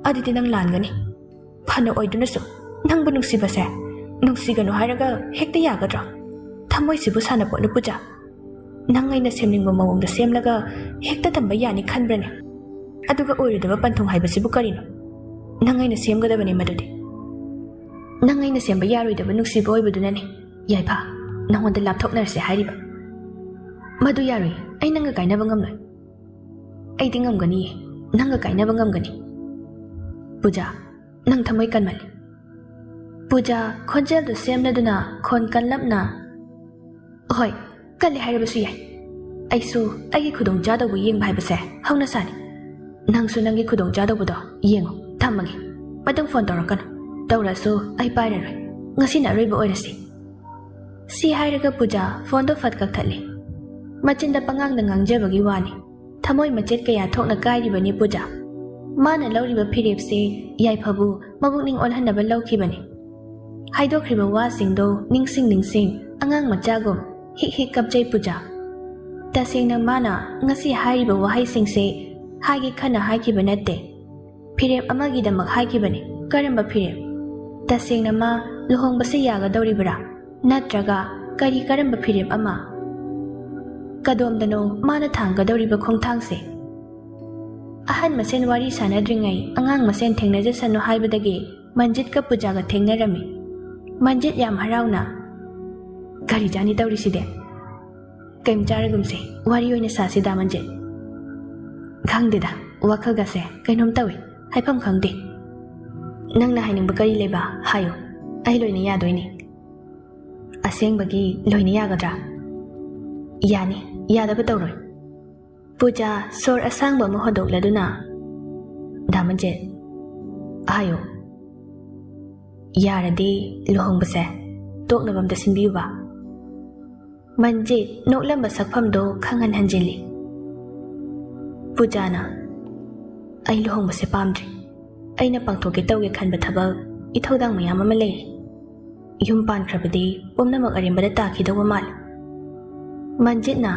ꯑꯗꯨꯗꯤ ꯅꯪ ꯂꯥꯟꯒꯅꯤ꯫ ꯐꯅ ꯑꯣꯏꯗꯨꯅꯁꯨ ꯅꯪꯕꯨ ꯅꯨꯡꯁꯤꯕꯁꯦ ꯅꯨꯡꯁꯤꯒꯅꯨ ꯍꯥꯏꯔꯒ ꯍꯦꯛꯇ ꯌꯥꯒꯗ꯭ꯔꯣ? ꯊꯃꯣꯏꯁꯤꯕꯨ ꯁꯥꯟꯅꯄꯣꯠꯅ ꯄꯨꯖꯥ꯫ ꯅꯪ ꯑꯩꯅ ꯁꯦꯝꯅꯤꯡꯕ ꯃꯑꯣꯡꯗ ꯁꯦꯝꯂꯒ ꯍꯦꯛꯇ ꯇꯝꯕ ꯌꯥꯅꯤ ꯈꯟꯕ꯭ꯔꯅꯦ? ꯑꯗꯨꯒ ꯑꯣꯏꯔꯣꯏꯗꯕ ꯄꯟꯊꯨꯡ ꯍꯥꯏꯕꯁꯤꯕꯨ ꯀꯔꯤꯅꯣ? ꯅꯪ ꯑꯩꯅ ꯁꯦꯝꯒꯗꯕꯅꯤ ꯃꯗꯨꯗꯤ꯫ ꯅꯪ ꯑꯩꯅ ꯁꯦꯝꯕ ꯌꯥꯔꯣꯏꯗꯕ ꯅꯨꯡꯁꯤꯕ ꯑꯣꯏꯕꯗꯨꯅꯅꯦ ꯌꯥꯏꯐ ꯅꯪꯉꯣꯟꯗ ꯂꯥꯞꯊꯣꯛꯅꯔꯁꯦ ꯍꯥꯏꯔꯤꯕ꯫ ꯃꯗꯨ ꯌꯥꯔꯣꯏ꯫ ꯑꯩ ꯅꯪꯒ ꯀꯥꯏꯅꯕ ꯉꯝꯂꯣꯏ꯫ ꯑꯩꯗꯤ ꯉꯝꯒꯅꯤꯌꯦ꯫ ꯅꯪꯒ ꯀꯥꯏꯅꯕ ꯉꯝꯒꯅꯤ꯫ ꯄꯨꯖꯥ, ꯅꯪ ꯊꯃꯣꯏ ꯀꯟꯃꯜꯂꯤ꯫ ꯄꯨꯖꯥ, ꯈꯣꯟꯖꯦꯜꯗꯨ ꯁꯦꯝꯂꯗꯨꯅ ꯈꯣꯟ ꯀꯜꯂꯞꯅ, "ꯍꯣꯏ, ꯀꯜꯂꯦ ꯍꯥꯏꯔꯕꯁꯨ ꯌꯥꯏ꯫ ꯑꯩꯁꯨ ꯑꯩꯒꯤ ꯈꯨꯗꯣꯡꯆꯥꯗꯧꯕ ꯌꯦꯡꯕ ꯍꯥꯏꯕꯁꯦ ꯍꯧꯅꯁꯥꯅꯤ꯫ ꯅꯪꯁꯨ ꯅꯪꯒꯤ ꯈꯨꯗꯣꯡꯆꯥꯗꯧꯕꯗꯣ ꯌꯦꯡꯉꯨ꯫ ꯊꯝꯃꯒꯦ꯫ ꯃꯇꯨꯡ ꯐꯣꯟ ꯇꯧꯔꯛꯀꯅꯨ꯫ ꯇꯧꯔꯛꯑꯁꯨ ꯑꯩ ꯄꯥꯏꯔꯔꯣꯏ꯫ ꯉꯁꯤꯅ ꯑꯔꯣꯏꯕ ꯑꯣꯏꯔꯁꯤ꯫" ꯁꯤ ꯍꯥꯏꯔꯒ ꯄꯨꯖꯥ ꯐꯣꯟꯗꯣ ꯐꯠ ꯀꯛꯊꯠꯂꯦ꯫ ꯃꯆꯤꯟꯗ ꯄꯉꯥꯡꯗ ꯉꯥꯡꯖꯕꯒꯤ ꯋꯥꯅꯤ꯫ ꯊꯃꯣꯏ ꯃꯆꯦꯠ ꯀꯌꯥ ꯊꯣꯛꯅ ꯀꯥꯏꯔꯤꯕꯅꯤ ꯄꯨꯖꯥ꯫ ꯃꯥꯅ ꯂꯧꯔꯤꯕ ꯐꯤꯔꯦꯞꯁꯦ ꯌꯥꯏꯐꯕꯨ ꯃꯕꯨꯛꯅꯤꯡ ꯑꯣꯜꯍꯟꯅꯕ ꯂꯧꯈꯤꯕꯅꯤ꯫ ꯍꯥꯏꯗꯣꯛꯈ꯭ꯔꯤꯕ ꯋꯥꯁꯤꯡꯗꯣ ꯅꯤꯡꯁꯤꯡ ꯅꯤꯡꯁꯤꯡ ꯑꯉꯥꯡ ꯃꯆꯥꯒꯨꯝ ꯍꯤꯛ ꯍꯤꯛ ꯀꯞꯆꯩ ꯄꯨꯖꯥ꯫ ꯇꯁꯦꯡꯅ ꯃꯥꯅ ꯉꯁꯤ ꯍꯥꯏꯔꯤꯕ ꯋꯥꯍꯩꯁꯤꯡꯁꯦ ꯍꯥꯏꯒꯦ ꯈꯟꯅ ꯍꯥꯏꯈꯤꯕ ꯅꯠꯇꯦ꯫ ꯐꯤꯔꯦꯞ ꯑꯃꯒꯤꯗꯃꯛ ꯍꯥꯏꯈꯤꯕꯅꯤ꯫ ꯀꯔꯝꯕ ꯐꯤꯔꯦꯞ? ꯇꯁꯦꯡꯅ ꯃꯥ ꯂꯨꯍꯣꯡꯕꯁꯦ ꯌꯥꯒꯗꯧꯔꯤꯕ꯭ꯔꯥ? ꯅꯠꯇ꯭ꯔꯒ ꯀꯔꯤ ꯀꯔꯝꯕ ꯐꯤꯔꯦꯞ ꯑꯃ? ꯀꯗꯣꯝꯗꯅꯣ ꯃꯥꯅ ꯊꯥꯡꯒꯗꯧꯔꯤꯕ ꯈꯣꯡꯊꯥꯡꯁꯦ? ꯑꯍꯟ ꯃꯁꯦꯟ ꯋꯥꯔꯤ ꯁꯥꯟꯅꯗ꯭ꯔꯤꯉꯩ ꯑꯉꯥꯡ ꯃꯁꯦꯟ ꯊꯦꯡꯅꯖꯁꯅꯨ ꯍꯥꯏꯕꯗꯒꯤ ꯃꯟꯖꯤꯠꯀ ꯄꯨꯖꯥꯒ ꯊꯦꯡꯅꯔꯝꯃꯤ꯫ ꯃꯟꯖꯤꯠ ꯌꯥꯝ ꯍꯔꯥꯎꯅ, "ꯀꯔꯤ ꯆꯥꯅꯤ ꯇꯧꯔꯤꯁꯤꯗꯤ? ꯀꯩꯝ ꯆꯥꯔꯒꯨꯝꯁꯦ, ꯋꯥꯔꯤ ꯑꯣꯏꯅ ꯁꯥꯁꯤꯗ ꯃꯟꯖꯤꯠ꯫" "ꯈꯪꯗꯦꯗ, ꯋꯥꯈꯜꯒꯁꯦ ꯀꯩꯅꯣꯝ ꯇꯧꯏ, ꯍꯥꯏꯐꯝ ꯈꯪꯗꯦ꯫" "ꯅꯪꯅ ꯍꯥꯏꯅꯤꯡꯕ ꯀꯔꯤ ꯂꯩꯕ ꯍꯥꯏꯌꯨ, ꯑꯩ ꯂꯣꯏꯅ ꯌꯥꯗꯣꯏꯅꯤ꯫" "ꯑꯁꯦꯡꯕꯒꯤ ꯂꯣꯏꯅ ꯌꯥꯒꯗ꯭ꯔꯥ?" "ꯌꯥꯅꯤ, ꯌꯥꯗꯕ ꯇꯧꯔꯣꯏ꯫" ꯄꯨꯖꯥ ꯁꯣꯔ ꯑꯁꯥꯡꯕ ꯑꯃ ꯍꯣꯟꯗꯣꯛꯂꯗꯨꯅ, "ꯗꯥ ꯃꯟꯖꯤꯠ, ꯍꯥꯏꯌꯨ꯫ ꯌꯥꯔꯗꯤ ꯂꯨꯍꯣꯡꯕꯁꯦ ꯇꯣꯛꯅꯕ ꯑꯝꯇ ꯁꯤꯟꯕꯤꯌꯨꯕ꯫" ꯃꯟꯖꯤꯠ ꯅꯣꯛꯂꯝꯕ ꯁꯛꯐꯝꯗꯣ ꯈꯪꯍꯟ ꯍꯟꯖꯤꯜꯂꯤ꯫ ꯄꯨꯖꯥꯅ, "ꯑꯩ ꯂꯨꯍꯣꯡꯕꯁꯦ ꯄꯥꯝꯗ꯭ꯔꯤ꯫ ꯑꯩꯅ ꯄꯥꯡꯊꯣꯛꯀꯦ ꯇꯧꯒꯦ ꯈꯟꯕ ꯊꯕꯛ ꯏꯊꯧꯗꯥꯡ ꯃꯌꯥꯝ ꯑꯃ ꯂꯩꯔꯤ꯫ ꯌꯨꯝ ꯄꯥꯟꯈ꯭ꯔꯕꯗꯤ ꯄꯨꯝꯅꯃꯛ ꯑꯔꯦꯝꯕꯗ ꯇꯥꯈꯤꯗꯧꯕ ꯃꯥꯜꯂꯤ꯫" ꯃꯟꯖꯤꯠꯅ,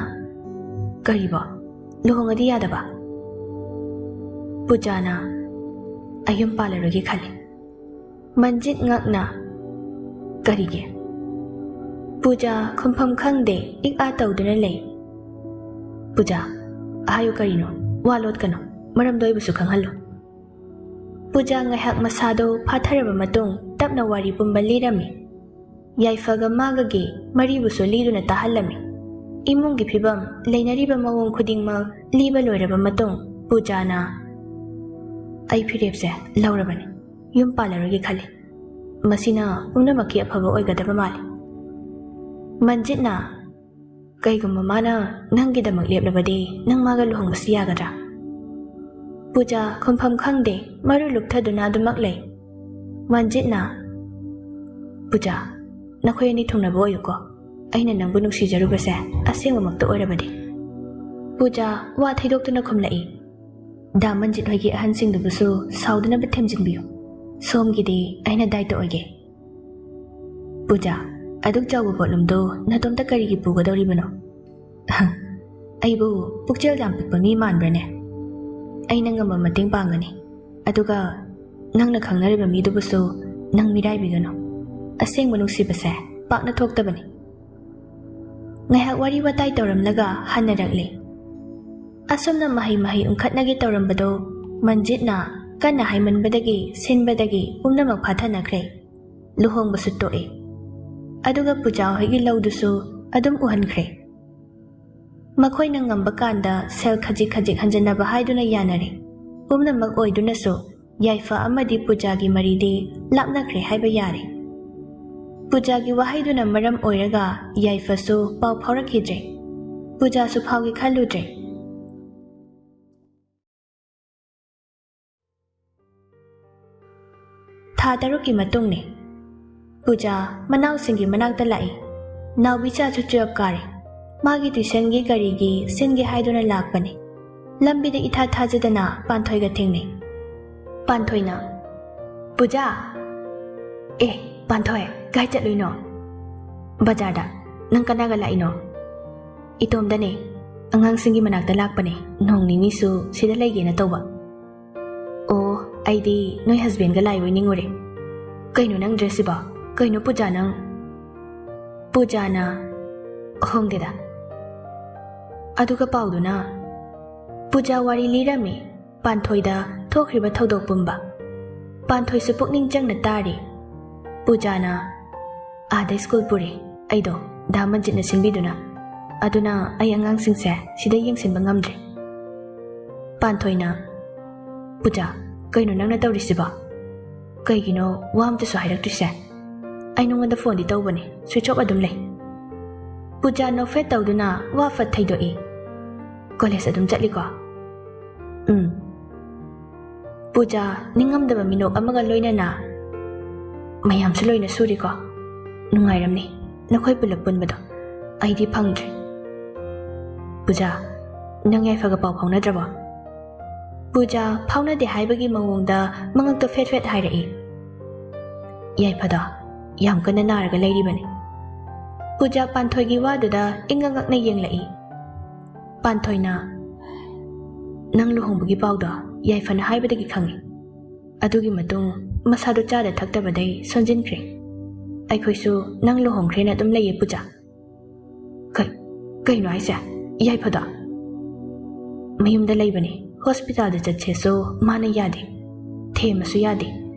"ꯀꯔꯤꯕꯣ? ꯂꯨꯍꯣꯡꯉꯗꯤ ꯌꯥꯗꯕ?" ꯄꯨꯖꯥꯅ, "ꯑꯩ ꯌꯨꯝ ꯄꯥꯜꯂꯔꯣꯏꯒꯦ ꯈꯜꯂꯤ꯫" ꯃꯟꯖꯤꯠ ꯉꯛꯅ, "ꯀꯔꯤꯒꯤ?" ꯄꯨꯖꯥ ꯈꯨꯝꯐꯝ ꯈꯪꯗꯦ, ꯏꯛ ꯑꯥ ꯇꯧꯗꯨꯅ ꯂꯩ꯫ "ꯄꯨꯖꯥ, ꯍꯥꯏꯌꯨ ꯀꯔꯤꯅꯣ? ꯋꯥ ꯂꯣꯠꯀꯅꯨ꯫ ꯃꯔꯝꯗꯣ ꯑꯩꯕꯨꯁꯨ ꯈꯪꯍꯜꯂꯨ꯫" ꯄꯨꯖꯥ ꯉꯥꯏꯍꯥꯛ ꯃꯁꯥꯗꯣ ꯐꯥꯊꯔꯕ ꯃꯇꯨꯡ ꯇꯞꯅ ꯋꯥꯔꯤ ꯄꯨꯝꯕ ꯂꯤꯔꯝꯃꯤ꯫ ꯌꯥꯏꯐꯒ ꯃꯥꯒꯒꯤ ꯃꯔꯤꯕꯨꯁꯨ ꯂꯤꯗꯨꯅ ꯇꯥꯍꯜꯂꯝꯃꯤ꯫ ꯏꯃꯨꯡꯒꯤ ꯐꯤꯕꯝ, ꯂꯩꯅꯔꯤꯕ ꯃꯑꯣꯡ ꯈꯨꯗꯤꯡꯃꯛ ꯂꯤꯕ ꯂꯣꯏꯔꯕ ꯃꯇꯨꯡ ꯄꯨꯖꯥꯅ, "ꯑꯩ ꯐꯤꯔꯦꯞꯁꯦ ꯂꯧꯔꯕꯅꯤ꯫ ꯌꯨꯝ ꯄꯥꯜꯂꯔꯣꯏꯒꯦ ꯈꯜꯂꯤ꯫" ꯃꯁꯤꯅ ꯄꯨꯝꯅꯃꯛꯀꯤ ꯑꯐꯕ ꯑꯣꯏꯒꯗꯕ ꯃꯥꯜꯂꯤ꯫ ꯃꯟꯖꯤꯠꯅ, "ꯀꯩꯒꯨꯝꯕ ꯃꯥꯅ ꯅꯪꯒꯤꯗꯃꯛ ꯂꯦꯞꯂꯕꯗꯤ ꯅꯪ ꯃꯥꯒ ꯂꯨꯍꯣꯡꯕꯁꯤ ꯌꯥꯒꯗ꯭ꯔꯥ?" ꯄꯨꯖꯥ ꯈꯨꯝꯐꯝ ꯈꯪꯗꯦ, ꯃꯔꯨ ꯂꯨꯞꯊꯗꯨꯅ ꯑꯗꯨꯃꯛ ꯂꯩ꯫ ꯃꯟꯖꯤꯠꯅ, "ꯄꯨꯖꯥ, ꯅꯈꯣꯏ ꯑꯅꯤ ꯊꯨꯡꯅꯕ ꯑꯣꯏꯌꯨꯀꯣ꯫ ꯑꯩꯅ ꯅꯪꯕꯨ ꯅꯨꯡꯁꯤꯖꯔꯨꯕꯁꯦ ꯑꯁꯦꯡꯕꯃꯛꯇ ꯑꯣꯏꯔꯕꯗꯤ꯫" ꯄꯨꯖꯥ ꯋꯥ ꯊꯩꯗꯣꯛꯇꯨꯅ ꯈꯨꯝꯂꯛꯏ꯫ "ꯗꯥ ꯃꯟꯖꯤꯠ ꯍꯣꯏꯒꯤ ꯑꯍꯟꯁꯤꯡꯗꯨꯕꯨꯁꯨ ꯁꯥꯎꯗꯅꯕ ꯊꯦꯝꯖꯤꯟꯕꯤꯌꯨ꯫ ꯁꯣꯝꯒꯤꯗꯤ ꯑꯩꯅ ꯗꯥꯏꯇ ꯑꯣꯏꯒꯦ꯫" "ꯄꯨꯖꯥ, ꯑꯗꯨꯛ ꯆꯥꯎꯕ ꯄꯣꯠꯂꯨꯝꯗꯣ ꯅꯇꯣꯝꯇ ꯀꯔꯤꯒꯤ ꯄꯨꯒꯗꯧꯔꯤꯕꯅꯣ?" "ꯑꯩꯕꯨ ꯄꯨꯛꯆꯦꯜ ꯌꯥꯝ ꯄꯤꯛꯄ ꯃꯤ ꯃꯥꯟꯕ꯭ꯔꯅꯦ? ꯑꯩꯅ ꯉꯝꯕ ꯃꯇꯦꯡ ꯄꯥꯡꯒꯅꯤ꯫ ꯑꯗꯨꯒ ꯅꯪꯅ ꯈꯪꯅꯔꯤꯕ ꯃꯤꯗꯨꯕꯨꯁꯨ ꯅꯪ ꯃꯤꯔꯥꯏꯕꯤꯒꯅꯨ꯫ ꯑꯁꯦꯡꯕ ꯅꯨꯡꯁꯤꯕꯁꯦ ꯄꯥꯛꯅ ꯊꯣꯛꯇꯕꯅꯤ꯫" ꯉꯥꯏꯍꯥꯛ ꯋꯥꯔꯤ ꯋꯥꯇꯥꯏ ꯇꯧꯔꯝꯂꯒ ꯍꯟꯅꯔꯛꯂꯦ꯫ ꯑꯁꯨꯝꯅ ꯃꯍꯩ ꯃꯍꯩ ꯎꯪꯈꯠꯅꯒꯦ ꯇꯧꯔꯝꯕꯗꯣ ꯃꯟꯖꯤꯠꯅ ꯀꯟꯅ ꯍꯥꯏꯃꯟꯕꯗꯒꯤ ꯁꯤꯟꯕꯗꯒꯤ ꯄꯨꯝꯅꯃꯛ ꯐꯥꯊꯅꯈ꯭ꯔꯦ꯫ ꯂꯨꯍꯣꯡꯕꯁꯨ ꯇꯣꯛꯑꯦ꯫ ꯑꯗꯨꯒ ꯄꯨꯖꯥ ꯍꯣꯏꯒꯤ ꯂꯧꯗꯨꯁꯨ ꯑꯗꯨꯝ ꯎꯍꯟꯈ꯭ꯔꯦ꯫ ꯃꯈꯣꯏꯅ ꯉꯝꯕ ꯀꯥꯟꯗ ꯁꯦꯜ ꯈꯖꯤꯛ ꯈꯖꯤꯛ ꯍꯟꯖꯤꯟꯅꯕ ꯍꯥꯏꯗꯨꯅ ꯌꯥꯅꯔꯦ꯫ ꯄꯨꯝꯅꯃꯛ ꯑꯣꯏꯗꯨꯅꯁꯨ ꯌꯥꯏꯐ ꯑꯃꯗꯤ ꯄꯨꯖꯥꯒꯤ ꯃꯔꯤꯗꯤ ꯂꯥꯞꯅꯈ꯭ꯔꯦ ꯍꯥꯏꯕ ꯌꯥꯔꯦ꯫ ꯄꯨꯖꯥꯒꯤ ꯋꯥꯍꯩꯗꯨꯅ ꯃꯔꯝ ꯑꯣꯏꯔꯒ ꯌꯥꯏꯐꯁꯨ ꯄꯥꯎ ꯐꯥꯎꯔꯛꯈꯤꯗ꯭ꯔꯦ꯫ ꯄꯨꯖꯥꯁꯨ ꯐꯥꯎꯒꯦ ꯈꯜꯂꯨꯗ꯭ꯔꯦ꯫ ꯊꯥ ꯇꯔꯨꯛꯀꯤ ꯃꯇꯨꯡꯅꯤ꯫ ꯄꯨꯖꯥ ꯃꯅꯥꯎꯁꯤꯡꯒꯤ ꯃꯅꯥꯛꯇ ꯂꯥꯛꯏ꯫ ꯅꯥꯎꯕꯤꯆꯥꯁꯨ ꯇꯨꯌꯦꯜꯐ ꯀꯥꯔꯦ꯫ ꯃꯥꯒꯤ ꯇ꯭ꯌꯨꯁꯟꯒꯤ ꯒꯥꯔꯤꯒꯤ ꯁꯤꯟꯒꯦ ꯍꯥꯏꯗꯨꯅ ꯂꯥꯛꯄꯅꯤ꯫ ꯂꯝꯕꯤꯗ ꯏꯊꯥ ꯊꯥꯖꯗꯅ ꯄꯥꯟꯊꯣꯏꯒ ꯊꯦꯡꯅꯩ꯫ ꯄꯥꯟꯊꯣꯏꯅ, "ꯄꯨꯖꯥ!" "ꯑꯦ, ꯄꯥꯟꯊꯣꯏ, ꯀꯥꯏ ꯆꯠꯂꯨꯏꯅꯣ?" "ꯕꯖꯥꯔꯗ꯫ ꯅꯪ ꯀꯅꯥꯒ ꯂꯥꯛꯏꯅꯣ?" "ꯏꯇꯣꯝꯗꯅꯦ꯫ ꯑꯉꯥꯡꯁꯤꯡꯒꯤ ꯃꯅꯥꯛꯇ ꯂꯥꯛꯄꯅꯦ꯫ ꯅꯣꯡ ꯅꯤꯅꯤꯁꯨ ꯁꯤꯗ ꯂꯩꯒꯦꯅ ꯇꯧꯕ꯫" "ꯑꯣ, ꯑꯩꯗꯤ ꯅꯣꯏ ꯍꯁꯕꯦꯟꯒ ꯂꯥꯛꯏꯕꯣꯏ ꯅꯤꯡꯉꯨꯔꯦ꯫ ꯀꯩꯅꯣ ꯅꯪ ꯗ꯭ꯔꯦꯁꯁꯤꯕꯣ? ꯀꯩꯅꯣ ꯄꯨꯖꯥ ꯅꯪ?" ꯄꯨꯖꯥꯅ, "ꯍꯣꯡꯗꯦꯗ꯫" ꯑꯗꯨꯒ ꯄꯥꯎꯗꯨꯅ ꯄꯨꯖꯥ ꯋꯥꯔꯤ ꯂꯤꯔꯝꯃꯤ꯫ ꯄꯥꯟꯊꯣꯏꯗ ꯊꯣꯛꯈ꯭ꯔꯤꯕ ꯊꯧꯗꯣꯛ ꯄꯨꯝꯕ꯫ ꯄꯥꯟꯊꯣꯏꯁꯨ ꯄꯨꯛꯅꯤꯡ ꯆꯪꯅ ꯇꯥꯔꯤ꯫ ꯄꯨꯖꯥꯅ, "ꯑꯥꯗ ꯁ꯭ꯀꯨꯜ ꯄꯨꯔꯦ ꯑꯩꯗꯣ, ꯗꯥ ꯃꯟꯖꯤꯠꯅ ꯁꯤꯟꯕꯤꯗꯨꯅ꯫ ꯑꯗꯨꯅ ꯑꯩ ꯑꯉꯥꯡꯁꯤꯡꯁꯦ ꯁꯤꯗ ꯌꯦꯡꯁꯤꯟꯕ ꯉꯝꯗ꯭ꯔꯦ꯫" ꯄꯥꯟꯊꯣꯏꯅ, "ꯄꯨꯖꯥ, ꯀꯩꯅꯣ ꯅꯪꯅ ꯇꯧꯔꯤꯁꯤꯕꯣ? ꯀꯩꯒꯤꯅꯣ ꯋꯥ ꯑꯝꯇꯁꯨ ꯍꯥꯏꯔꯛꯇ꯭ꯔꯤꯁꯦ? ꯑꯩ ꯅꯉꯣꯟꯗ ꯐꯣꯟꯗꯤ ꯇꯧꯕꯅꯦ, ꯁ꯭ꯋꯤꯆ ꯑꯣꯐ ꯑꯗꯨꯝ ꯂꯩ꯫" ꯄꯨꯖꯥ ꯅꯣꯛꯐꯦꯠ ꯇꯧꯗꯨꯅ ꯋꯥ ꯐꯠ ꯊꯩꯗꯣꯛꯏ꯫ "ꯀꯣꯂꯦꯖ ꯑꯗꯨꯝ ꯆꯠꯂꯤꯀꯣ?" "ꯎꯝ꯫" ꯄꯨꯖꯥ ꯅꯤꯡꯉꯝꯗꯕ ꯃꯤꯅꯣꯛ ꯑꯃꯒ ꯂꯣꯏꯅꯅ, "ꯃꯌꯥꯝꯁꯨ ꯂꯣꯏꯅ ꯁꯨꯔꯤꯀꯣ? ꯅꯨꯡꯉꯥꯏꯔꯝꯅꯤ ꯅꯈꯣꯏ ꯄꯨꯂꯞ ꯄꯨꯟꯕꯗꯣ꯫ ꯑꯩꯗꯤ ꯐꯪꯗ꯭ꯔꯦ꯫" "ꯄꯨꯖꯥ, ꯅꯪ ꯌꯥꯏꯐꯒ ꯄꯥꯎ ꯐꯥꯎꯅꯗ꯭ꯔꯕꯣ?" ꯄꯨꯖꯥ ꯐꯥꯎꯅꯗꯦ ꯍꯥꯏꯕꯒꯤ ꯃꯑꯣꯡꯗ ꯃꯉꯛꯇꯣ ꯐꯦꯠ ꯐꯦꯠ ꯍꯥꯏꯔꯛꯏ꯫ "ꯌꯥꯏꯐꯗꯣ ꯌꯥꯝ ꯀꯟꯅ ꯅꯥꯔꯒ ꯂꯩꯔꯤꯕꯅꯤ꯫" ꯄꯨꯖꯥ ꯄꯥꯟꯊꯣꯏꯒꯤ ꯋꯥꯗꯨꯗ ꯏꯪꯉꯛ ꯉꯛꯅ ꯌꯦꯡꯂꯛꯏ꯫ ꯄꯥꯟꯊꯣꯏꯅ, "ꯅꯪ ꯂꯨꯍꯣꯡꯕꯒꯤ ꯄꯥꯎꯗꯣ ꯌꯥꯏꯐꯅ ꯍꯥꯏꯕꯗꯒꯤ ꯈꯪꯉꯤ꯫ ꯑꯗꯨꯒꯤ ꯃꯇꯨꯡ ꯃꯁꯥꯗꯣ ꯆꯥꯗ ꯊꯛꯇꯕꯗꯩ ꯁꯣꯟꯖꯤꯟꯈ꯭ꯔꯦ꯫ ꯑꯩꯈꯣꯏꯁꯨ ꯅꯪ ꯂꯨꯍꯣꯡꯈ꯭ꯔꯦꯅ ꯑꯗꯨꯝ ꯂꯩꯌꯦ ꯄꯨꯖꯥ꯫" "ꯀꯩ-, ꯀꯩꯅꯣ ꯍꯥꯏꯁꯦ? ꯌꯥꯏꯐꯗꯣ?" "ꯃꯌꯨꯝꯗ ꯂꯩꯕꯅꯦ꯫ ꯍꯣꯁꯄꯤꯇꯥꯜꯗ ꯆꯠꯁꯦꯁꯨ ꯃꯥꯅ ꯌꯥꯗꯦ꯫ ꯊꯦꯝꯃꯁꯨ ꯌꯥꯗꯦ꯫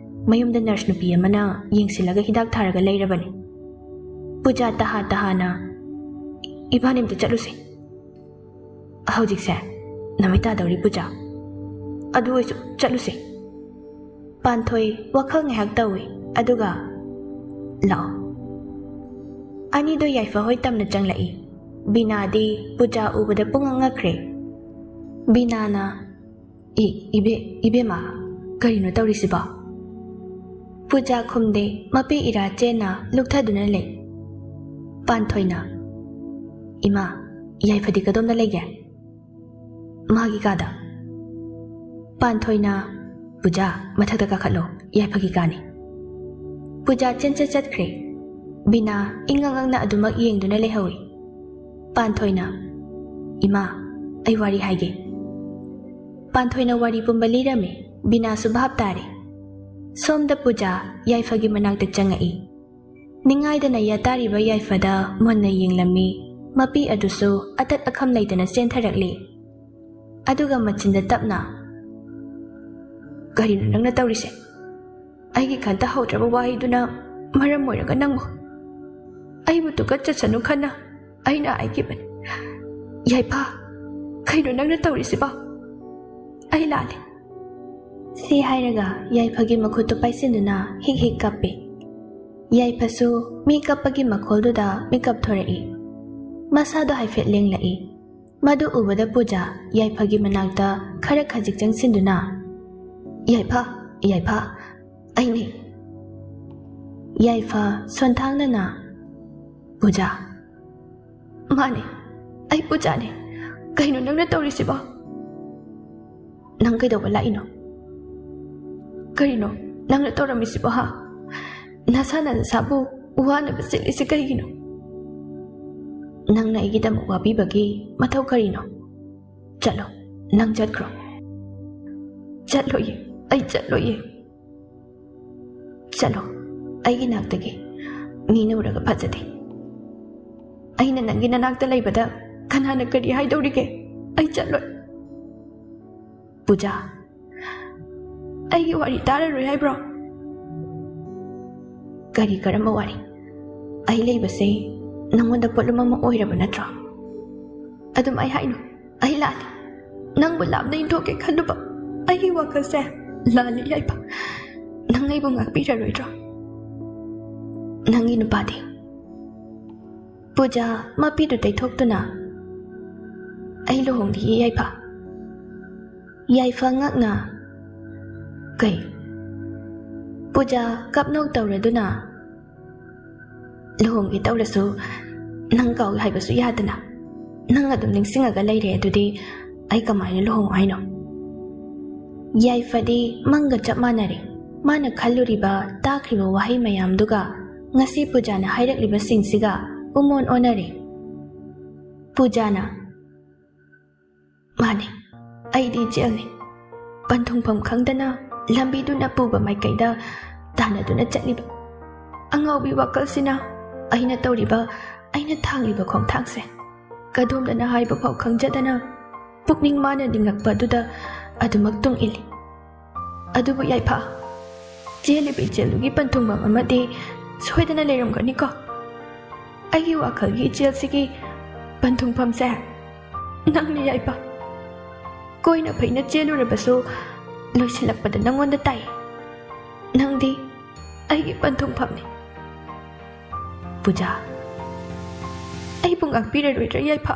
ꯃꯌꯨꯝꯗ ꯅꯔꯁ ꯅꯨꯄꯤ ꯑꯃꯅ ꯌꯦꯡꯁꯤꯜꯂꯒ ꯍꯤꯗꯥꯛ ꯊꯥꯔꯒ ꯂꯩꯔꯕꯅꯦ꯫" ꯄꯨꯖꯥ ꯇꯍꯥ ꯇꯍꯥꯅ, "ꯏꯕꯥꯅꯤ ꯑꯝꯇ ꯆꯠꯂꯨꯁꯦ꯫" "ꯍꯧꯖꯤꯛꯁꯦ ꯅꯨꯃꯤꯠ ꯇꯥꯗꯧꯔꯤ ꯄꯨꯖꯥ꯫ ꯑꯗꯨ ꯑꯣꯏꯁꯨ ꯆꯠꯂꯨꯁꯦ꯫" ꯄꯥꯟꯊꯣꯏ ꯋꯥꯈꯜ ꯉꯥꯏꯍꯥꯛ ꯇꯧꯏ, ꯑꯗꯨꯒ, "ꯂꯥꯛꯑꯣ꯫" ꯑꯅꯤꯗꯣ ꯌꯥꯏꯐ ꯍꯣꯏ ꯇꯝꯅ ꯆꯪꯂꯛꯏ꯫ ꯕꯤꯅꯥꯗꯤ ꯄꯨꯖꯥ ꯎꯕꯗ ꯄꯨꯡꯉꯛ ꯉꯛꯈ꯭ꯔꯦ꯫ ꯕꯤꯅꯥꯅ, "ꯏ, ꯏꯕꯦ-, ꯏꯕꯦꯝꯃ, ꯀꯔꯤꯅꯣ ꯇꯧꯔꯤꯁꯤꯕꯣ?" ꯄꯨꯖꯥ ꯈꯨꯝꯗꯦ, ꯃꯄꯤ ꯏꯔꯥ ꯆꯦꯟꯅ ꯂꯨꯛꯊꯗꯨꯅ ꯂꯩ꯫ ꯄꯥꯟꯊꯣꯏꯅ, "ꯏꯃꯥ, ꯌꯥꯏꯐꯗꯤ ꯀꯗꯣꯝꯗ ꯂꯩꯒꯦ?" "ꯃꯥꯒꯤ ꯀꯥꯗ꯫" ꯄꯥꯟꯊꯣꯏꯅ, "ꯄꯨꯖꯥ, ꯃꯊꯛꯇ ꯀꯥꯈꯠꯂꯣ, ꯌꯥꯏꯐꯒꯤ ꯀꯥꯅꯤ꯫" ꯄꯨꯖꯥ ꯆꯦꯟꯆꯠ ꯆꯠꯈ꯭ꯔꯦ꯫ ꯕꯤꯅꯥ ꯏꯉꯛ ꯉꯛꯅ ꯑꯗꯨꯃꯛ ꯌꯦꯡꯗꯨꯅ ꯂꯩꯍꯧꯏ꯫ ꯄꯥꯟꯊꯣꯏꯅ, "ꯏꯃꯥ, ꯑꯩ ꯋꯥꯔꯤ ꯍꯥꯏꯒꯦ꯫" ꯄꯥꯟꯊꯣꯏꯅ ꯋꯥꯔꯤ ꯄꯨꯝꯕ ꯂꯤꯔꯝꯃꯤ꯫ ꯕꯤꯅꯥꯁꯨ ꯚꯥꯞ ꯇꯥꯔꯦ꯫ ꯁꯣꯝꯗ ꯄꯨꯖꯥ ꯌꯥꯏꯐꯒꯤ ꯃꯅꯥꯛꯇ ꯆꯪꯉꯛꯏ꯫ ꯅꯤꯡꯉꯥꯏꯗꯅ ꯌꯥꯇꯥꯔꯤꯕ ꯌꯥꯏꯐꯗ ꯃꯨꯟꯅ ꯌꯦꯡꯂꯝꯃꯤ꯫ ꯃꯄꯤ ꯑꯗꯨꯁꯨ ꯑꯇꯠ ꯑꯈꯝ ꯂꯩꯇꯅ ꯆꯦꯟꯊꯔꯛꯂꯤ꯫ ꯑꯗꯨꯒ ꯃꯆꯤꯟꯗ ꯇꯞꯅ, "ꯀꯔꯤꯅꯣ ꯅꯪꯅ ꯇꯧꯔꯤꯁꯦ? ꯑꯩꯒꯤ ꯈꯟꯊꯍꯧꯗ꯭ꯔꯕ ꯋꯥꯍꯩꯗꯨꯅ ꯃꯔꯝ ꯑꯣꯏꯔꯒ ꯅꯪꯕꯨ, ꯑꯩꯕꯨ ꯇꯨꯀꯠꯆꯁꯅꯨ ꯈꯟꯅ ꯑꯩꯅ ꯍꯥꯏꯈꯤꯕꯅꯤ꯫ ꯌꯥꯏꯐ, ꯀꯩꯅꯣ ꯅꯪꯅ ꯇꯧꯔꯤꯁꯤꯕꯣ? ꯑꯩ ꯂꯥꯜꯂꯦ꯫" ꯁꯤ ꯍꯥꯏꯔꯒ ꯌꯥꯏꯐꯒꯤ ꯃꯈꯨꯠꯇꯨ ꯄꯥꯏꯁꯤꯟꯗꯨꯅ ꯍꯤꯛ ꯍꯤꯛ ꯀꯞꯄꯤ꯫ ꯌꯥꯏꯐꯁꯨ ꯃꯤ ꯀꯞꯄꯒꯤ ꯃꯈꯣꯜꯗꯨꯗ ꯃꯤꯀꯞ ꯊꯣꯔꯛꯏ꯫ ꯃꯁꯥꯗꯣ ꯍꯥꯏꯐꯦꯠ ꯂꯦꯡꯂꯛꯏ꯫ ꯃꯗꯨ ꯎꯕꯗ ꯄꯨꯖꯥ ꯌꯥꯏꯐꯒꯤ ꯃꯅꯥꯛꯇ ꯈꯔ ꯈꯖꯤꯛ ꯆꯪꯁꯤꯟꯗꯨꯅ, "ꯌꯥꯏꯐ, ꯌꯥꯏꯐ, ꯑꯩꯅꯦ꯫" ꯌꯥꯏꯐ ꯁꯣꯟꯊꯥꯡꯅꯅ, "ꯄꯨꯖꯥ꯫" "ꯃꯥꯅꯦ, ꯑꯩ ꯄꯨꯖꯥꯅꯦ꯫ ꯀꯩꯅꯣ ꯅꯪꯅ ꯇꯧꯔꯤꯁꯤꯕꯣ? ꯅꯪ ꯀꯩꯗꯧꯕ ꯂꯥꯛꯏꯅꯣ? ꯀꯔꯤꯅꯣ ꯅꯪꯅ ꯇꯧꯔꯝꯃꯤꯁꯤꯕꯣ, ꯍꯥ? ꯅꯁꯥꯅ ꯅꯁꯥꯕꯨ ꯋꯥꯅꯕ ꯁꯤꯜꯂꯤꯁꯤ ꯀꯩꯒꯤꯅꯣ? ꯅꯪꯅ ꯑꯩꯒꯤꯗꯃꯛ ꯋꯥꯕꯤꯕꯒꯤ ꯃꯊꯧ ꯀꯔꯤꯅꯣ? ꯆꯠꯂꯣ, ꯅꯪ ꯆꯠꯈ꯭ꯔꯣ꯫" "ꯆꯠꯂꯣꯏꯌꯦ, ꯑꯩ ꯆꯠꯂꯣꯏꯌꯦ꯫" "ꯆꯠꯂꯣ ꯑꯩꯒꯤ ꯅꯥꯛꯇꯒꯤ꯫ ꯃꯤꯅ ꯎꯔꯒ ꯐꯖꯗꯦ꯫ ꯑꯩꯅ ꯅꯪꯒꯤ ꯅꯅꯥꯛꯇ ꯂꯩꯕꯗ ꯀꯅꯥꯅ ꯀꯔꯤ ꯍꯥꯏꯗꯧꯔꯤꯒꯦ? ꯑꯩ ꯆꯠꯂꯣꯏ꯫" "ꯄꯨꯖꯥ, ꯑꯩꯒꯤ ꯋꯥꯔꯤ ꯇꯥꯔꯔꯣꯏ ꯍꯥꯏꯕ꯭ꯔꯣ? ꯀꯔꯤ ꯀꯔꯝꯕ ꯋꯥꯔꯤ? ꯑꯩ ꯂꯩꯕꯁꯦ ꯅꯪꯉꯣꯟꯗ ꯄꯣꯠꯂꯨꯝ ꯑꯃ ꯑꯣꯏꯔꯕ ꯅꯠꯇ꯭ꯔꯣ? ꯑꯗꯨꯃꯥꯏ ꯍꯥꯏꯅꯨ꯫ ꯑꯩ ꯂꯥꯜꯂꯤ꯫ ꯅꯪꯕꯨ ꯂꯥꯞꯅ ꯏꯟꯊꯣꯛꯀꯦ ꯈꯜꯂꯨꯕ ꯑꯩꯒꯤ ꯋꯥꯈꯜꯁꯦ ꯂꯥꯜꯂꯤ, ꯌꯥꯏꯐ꯫ ꯅꯪ ꯑꯩꯕꯨ ꯉꯥꯛꯄꯤꯔꯔꯣꯏꯗ꯭ꯔꯣ? ꯅꯪꯒꯤ ꯅꯨꯄꯥꯗꯤ?" ꯄꯨꯖꯥ ꯃꯄꯤꯗꯨ ꯇꯩꯊꯣꯛꯇꯨꯅ, "ꯑꯩ ꯂꯨꯍꯣꯡꯗꯤꯌꯦ ꯌꯥꯏꯐ꯫" ꯌꯥꯏꯐ ꯉꯛꯅ, "ꯀꯩ?" ꯄꯨꯖꯥ ꯀꯞꯅꯧ ꯇꯧꯔꯗꯨꯅ, "ꯂꯨꯍꯣꯡꯒꯦ ꯇꯧꯔꯁꯨ ꯅꯪ ꯀꯥꯎꯏ ꯍꯥꯏꯕꯁꯨ ꯌꯥꯗꯅ, ꯅꯪ ꯑꯗꯨꯝ ꯅꯤꯡꯁꯤꯡꯉꯒ ꯂꯩꯔꯦ꯫ ꯑꯗꯨꯗꯤ ꯑꯩ ꯀꯃꯥꯏꯅ ꯂꯨꯍꯣꯡꯉꯣ ꯍꯥꯏꯅꯣ?" ꯌꯥꯏꯐꯗꯤ ꯃꯪꯒ ꯆꯞ ꯃꯥꯟꯅꯔꯦ꯫ ꯃꯥꯅ ꯈꯜꯂꯨꯔꯤꯕ, ꯇꯥꯈ꯭ꯔꯤꯕ ꯋꯥꯍꯩ ꯃꯌꯥꯝꯗꯨꯒ ꯉꯁꯤ ꯄꯨꯖꯥꯅ ꯍꯥꯏꯔꯛꯂꯤꯕꯁꯤꯡꯁꯤꯒ ꯄꯨꯝꯑꯣꯟ ꯑꯣꯟꯅꯔꯦ꯫ ꯄꯨꯖꯥꯅ, "ꯃꯥꯅꯤ, ꯑꯩꯗꯤ ꯏꯆꯦꯜꯅꯤ꯫ ꯄꯟꯊꯨꯡꯐꯝ ꯈꯪꯗꯅ ꯂꯝꯕꯤꯗꯨꯅ ꯄꯨꯕ ꯃꯥꯏꯀꯩꯗ ꯇꯥꯟꯅꯗꯨꯅ ꯆꯠꯂꯤꯕ ꯑꯉꯥꯎꯕꯤ ꯋꯥꯈꯜꯁꯤꯅ ꯑꯩꯅ ꯇꯧꯔꯤꯕ, ꯑꯩꯅ ꯊꯥꯡꯂꯤꯕ ꯈꯣꯡꯊꯥꯡꯁꯦ ꯀꯗꯣꯝꯗꯅ ꯍꯥꯏꯕ ꯐꯥꯎ ꯈꯪꯖꯗꯅ ꯄꯨꯛꯅꯤꯡ ꯃꯥꯅ ꯅꯤꯡꯉꯛꯄ ꯑꯗꯨꯗ ꯑꯗꯨꯃꯛ ꯇꯨꯡ ꯏꯜꯂꯤ꯫ ꯑꯗꯨꯕꯨ ꯌꯥꯏꯐ, ꯆꯦꯜꯂꯤꯕ ꯏꯆꯦꯜꯗꯨꯒꯤ ꯄꯟꯊꯨꯡꯐꯝ ꯑꯃꯗꯤ ꯁꯣꯏꯗꯅ ꯂꯩꯔꯝꯒꯅꯤꯀꯣ? ꯑꯩꯒꯤ ꯋꯥꯈꯜꯒꯤ ꯏꯆꯦꯜꯁꯤꯒꯤ ꯄꯟꯊꯨꯡꯐꯝꯁꯦ ꯅꯪꯅꯤ ꯌꯥꯏꯐ꯫ ꯀꯣꯏꯅ ꯐꯩꯅ ꯆꯦꯜꯂꯨꯔꯕꯁꯨ ꯂꯣꯏꯁꯤꯜꯂꯛꯄꯗ ꯅꯪꯉꯣꯟꯗ ꯇꯥꯏ꯫ ꯅꯪꯗꯤ ꯑꯩꯒꯤ ꯄꯟꯊꯨꯡꯐꯝꯅꯤ꯫" "ꯄꯨꯖꯥ, ꯑꯩꯕꯨ ꯉꯥꯛꯄꯤꯔꯔꯣꯏꯗ꯭ꯔꯥ ꯌꯥꯏꯐ?"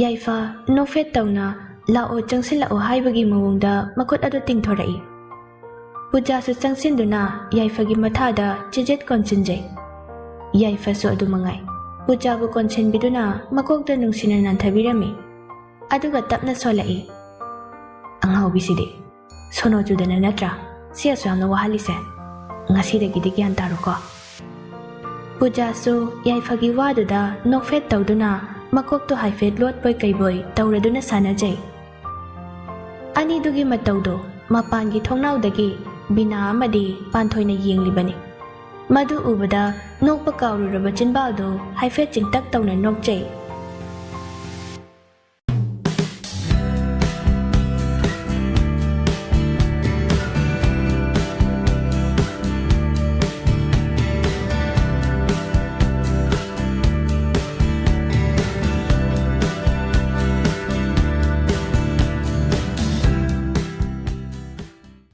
ꯌꯥꯏꯐ ꯅꯣꯛꯐꯦꯠ ꯇꯧꯅ "ꯂꯥꯛꯑꯣ, ꯆꯪꯁꯤꯜꯂꯛꯑꯣ" ꯍꯥꯏꯕꯒꯤ ꯃꯑꯣꯡꯗ ꯃꯈꯨꯠ ꯑꯗꯨ ꯇꯤꯡꯊꯣꯔꯛꯏ꯫ ꯄꯨꯖꯥꯁꯨ ꯆꯪꯁꯤꯟꯗꯨꯅ ꯌꯥꯏꯐꯒꯤ ꯃꯊꯥꯗ ꯆꯤꯖꯦꯠ ꯀꯣꯟꯁꯤꯟꯖꯩ꯫ ꯌꯥꯏꯐꯁꯨ ꯑꯗꯨ ꯃꯉꯥꯏ꯫ ꯄꯨꯖꯥꯕꯨ ꯀꯣꯟꯁꯤꯟꯕꯤꯗꯨꯅ ꯃꯀꯣꯛꯇ ꯅꯨꯡꯁꯤꯅ ꯅꯥꯟꯊꯕꯤꯔꯝꯃꯤ꯫ ꯑꯗꯨꯒ ꯇꯞꯅ ꯁꯣꯜꯂꯛꯏ, "ꯑꯉꯥꯎꯕꯤꯁꯤꯗꯤ ꯁꯣꯅꯣ ꯆꯨꯗꯅ ꯅꯠꯇ꯭ꯔꯥ ꯁꯤ ꯑꯁꯨ ꯌꯥꯝꯅ ꯋꯥꯍꯜꯂꯤꯁꯦ? ꯉꯁꯤꯗꯒꯤꯗꯤ ꯒ꯭ꯌꯥꯟ ꯇꯥꯔꯣꯀꯣ꯫" ꯄꯨꯖꯥꯁꯨ ꯌꯥꯏꯐꯒꯤ ꯋꯥꯗꯨꯗ ꯅꯣꯛꯐꯦꯠ ꯇꯧꯗꯨꯅ ꯃꯀꯣꯛꯇꯣ ꯍꯥꯏꯐꯦꯠ ꯂꯣꯠꯄꯣꯏ ꯀꯩꯕꯣꯏ ꯇꯧꯔꯗꯨꯅ ꯁꯥꯟꯅꯖꯩ꯫ ꯑꯅꯤꯗꯨꯒꯤ ꯃꯇꯧꯗꯣ ꯃꯄꯥꯟꯒꯤ ꯊꯣꯡꯅꯥꯎꯗꯒꯤ ꯕꯤꯅꯥ ꯑꯃꯗꯤ ꯄꯥꯟꯊꯣꯏꯅ ꯌꯦꯡꯂꯤꯕꯅꯤ꯫ ꯃꯗꯨ ꯎꯕꯗ ꯅꯣꯛꯄ ꯀꯥꯎꯔꯨꯔꯕ ꯆꯤꯟꯕꯥꯜꯗꯣ ꯍꯥꯏꯐꯦꯠ ꯆꯤꯡꯇꯛ ꯇꯧꯅ ꯅꯣꯛꯆꯩ꯫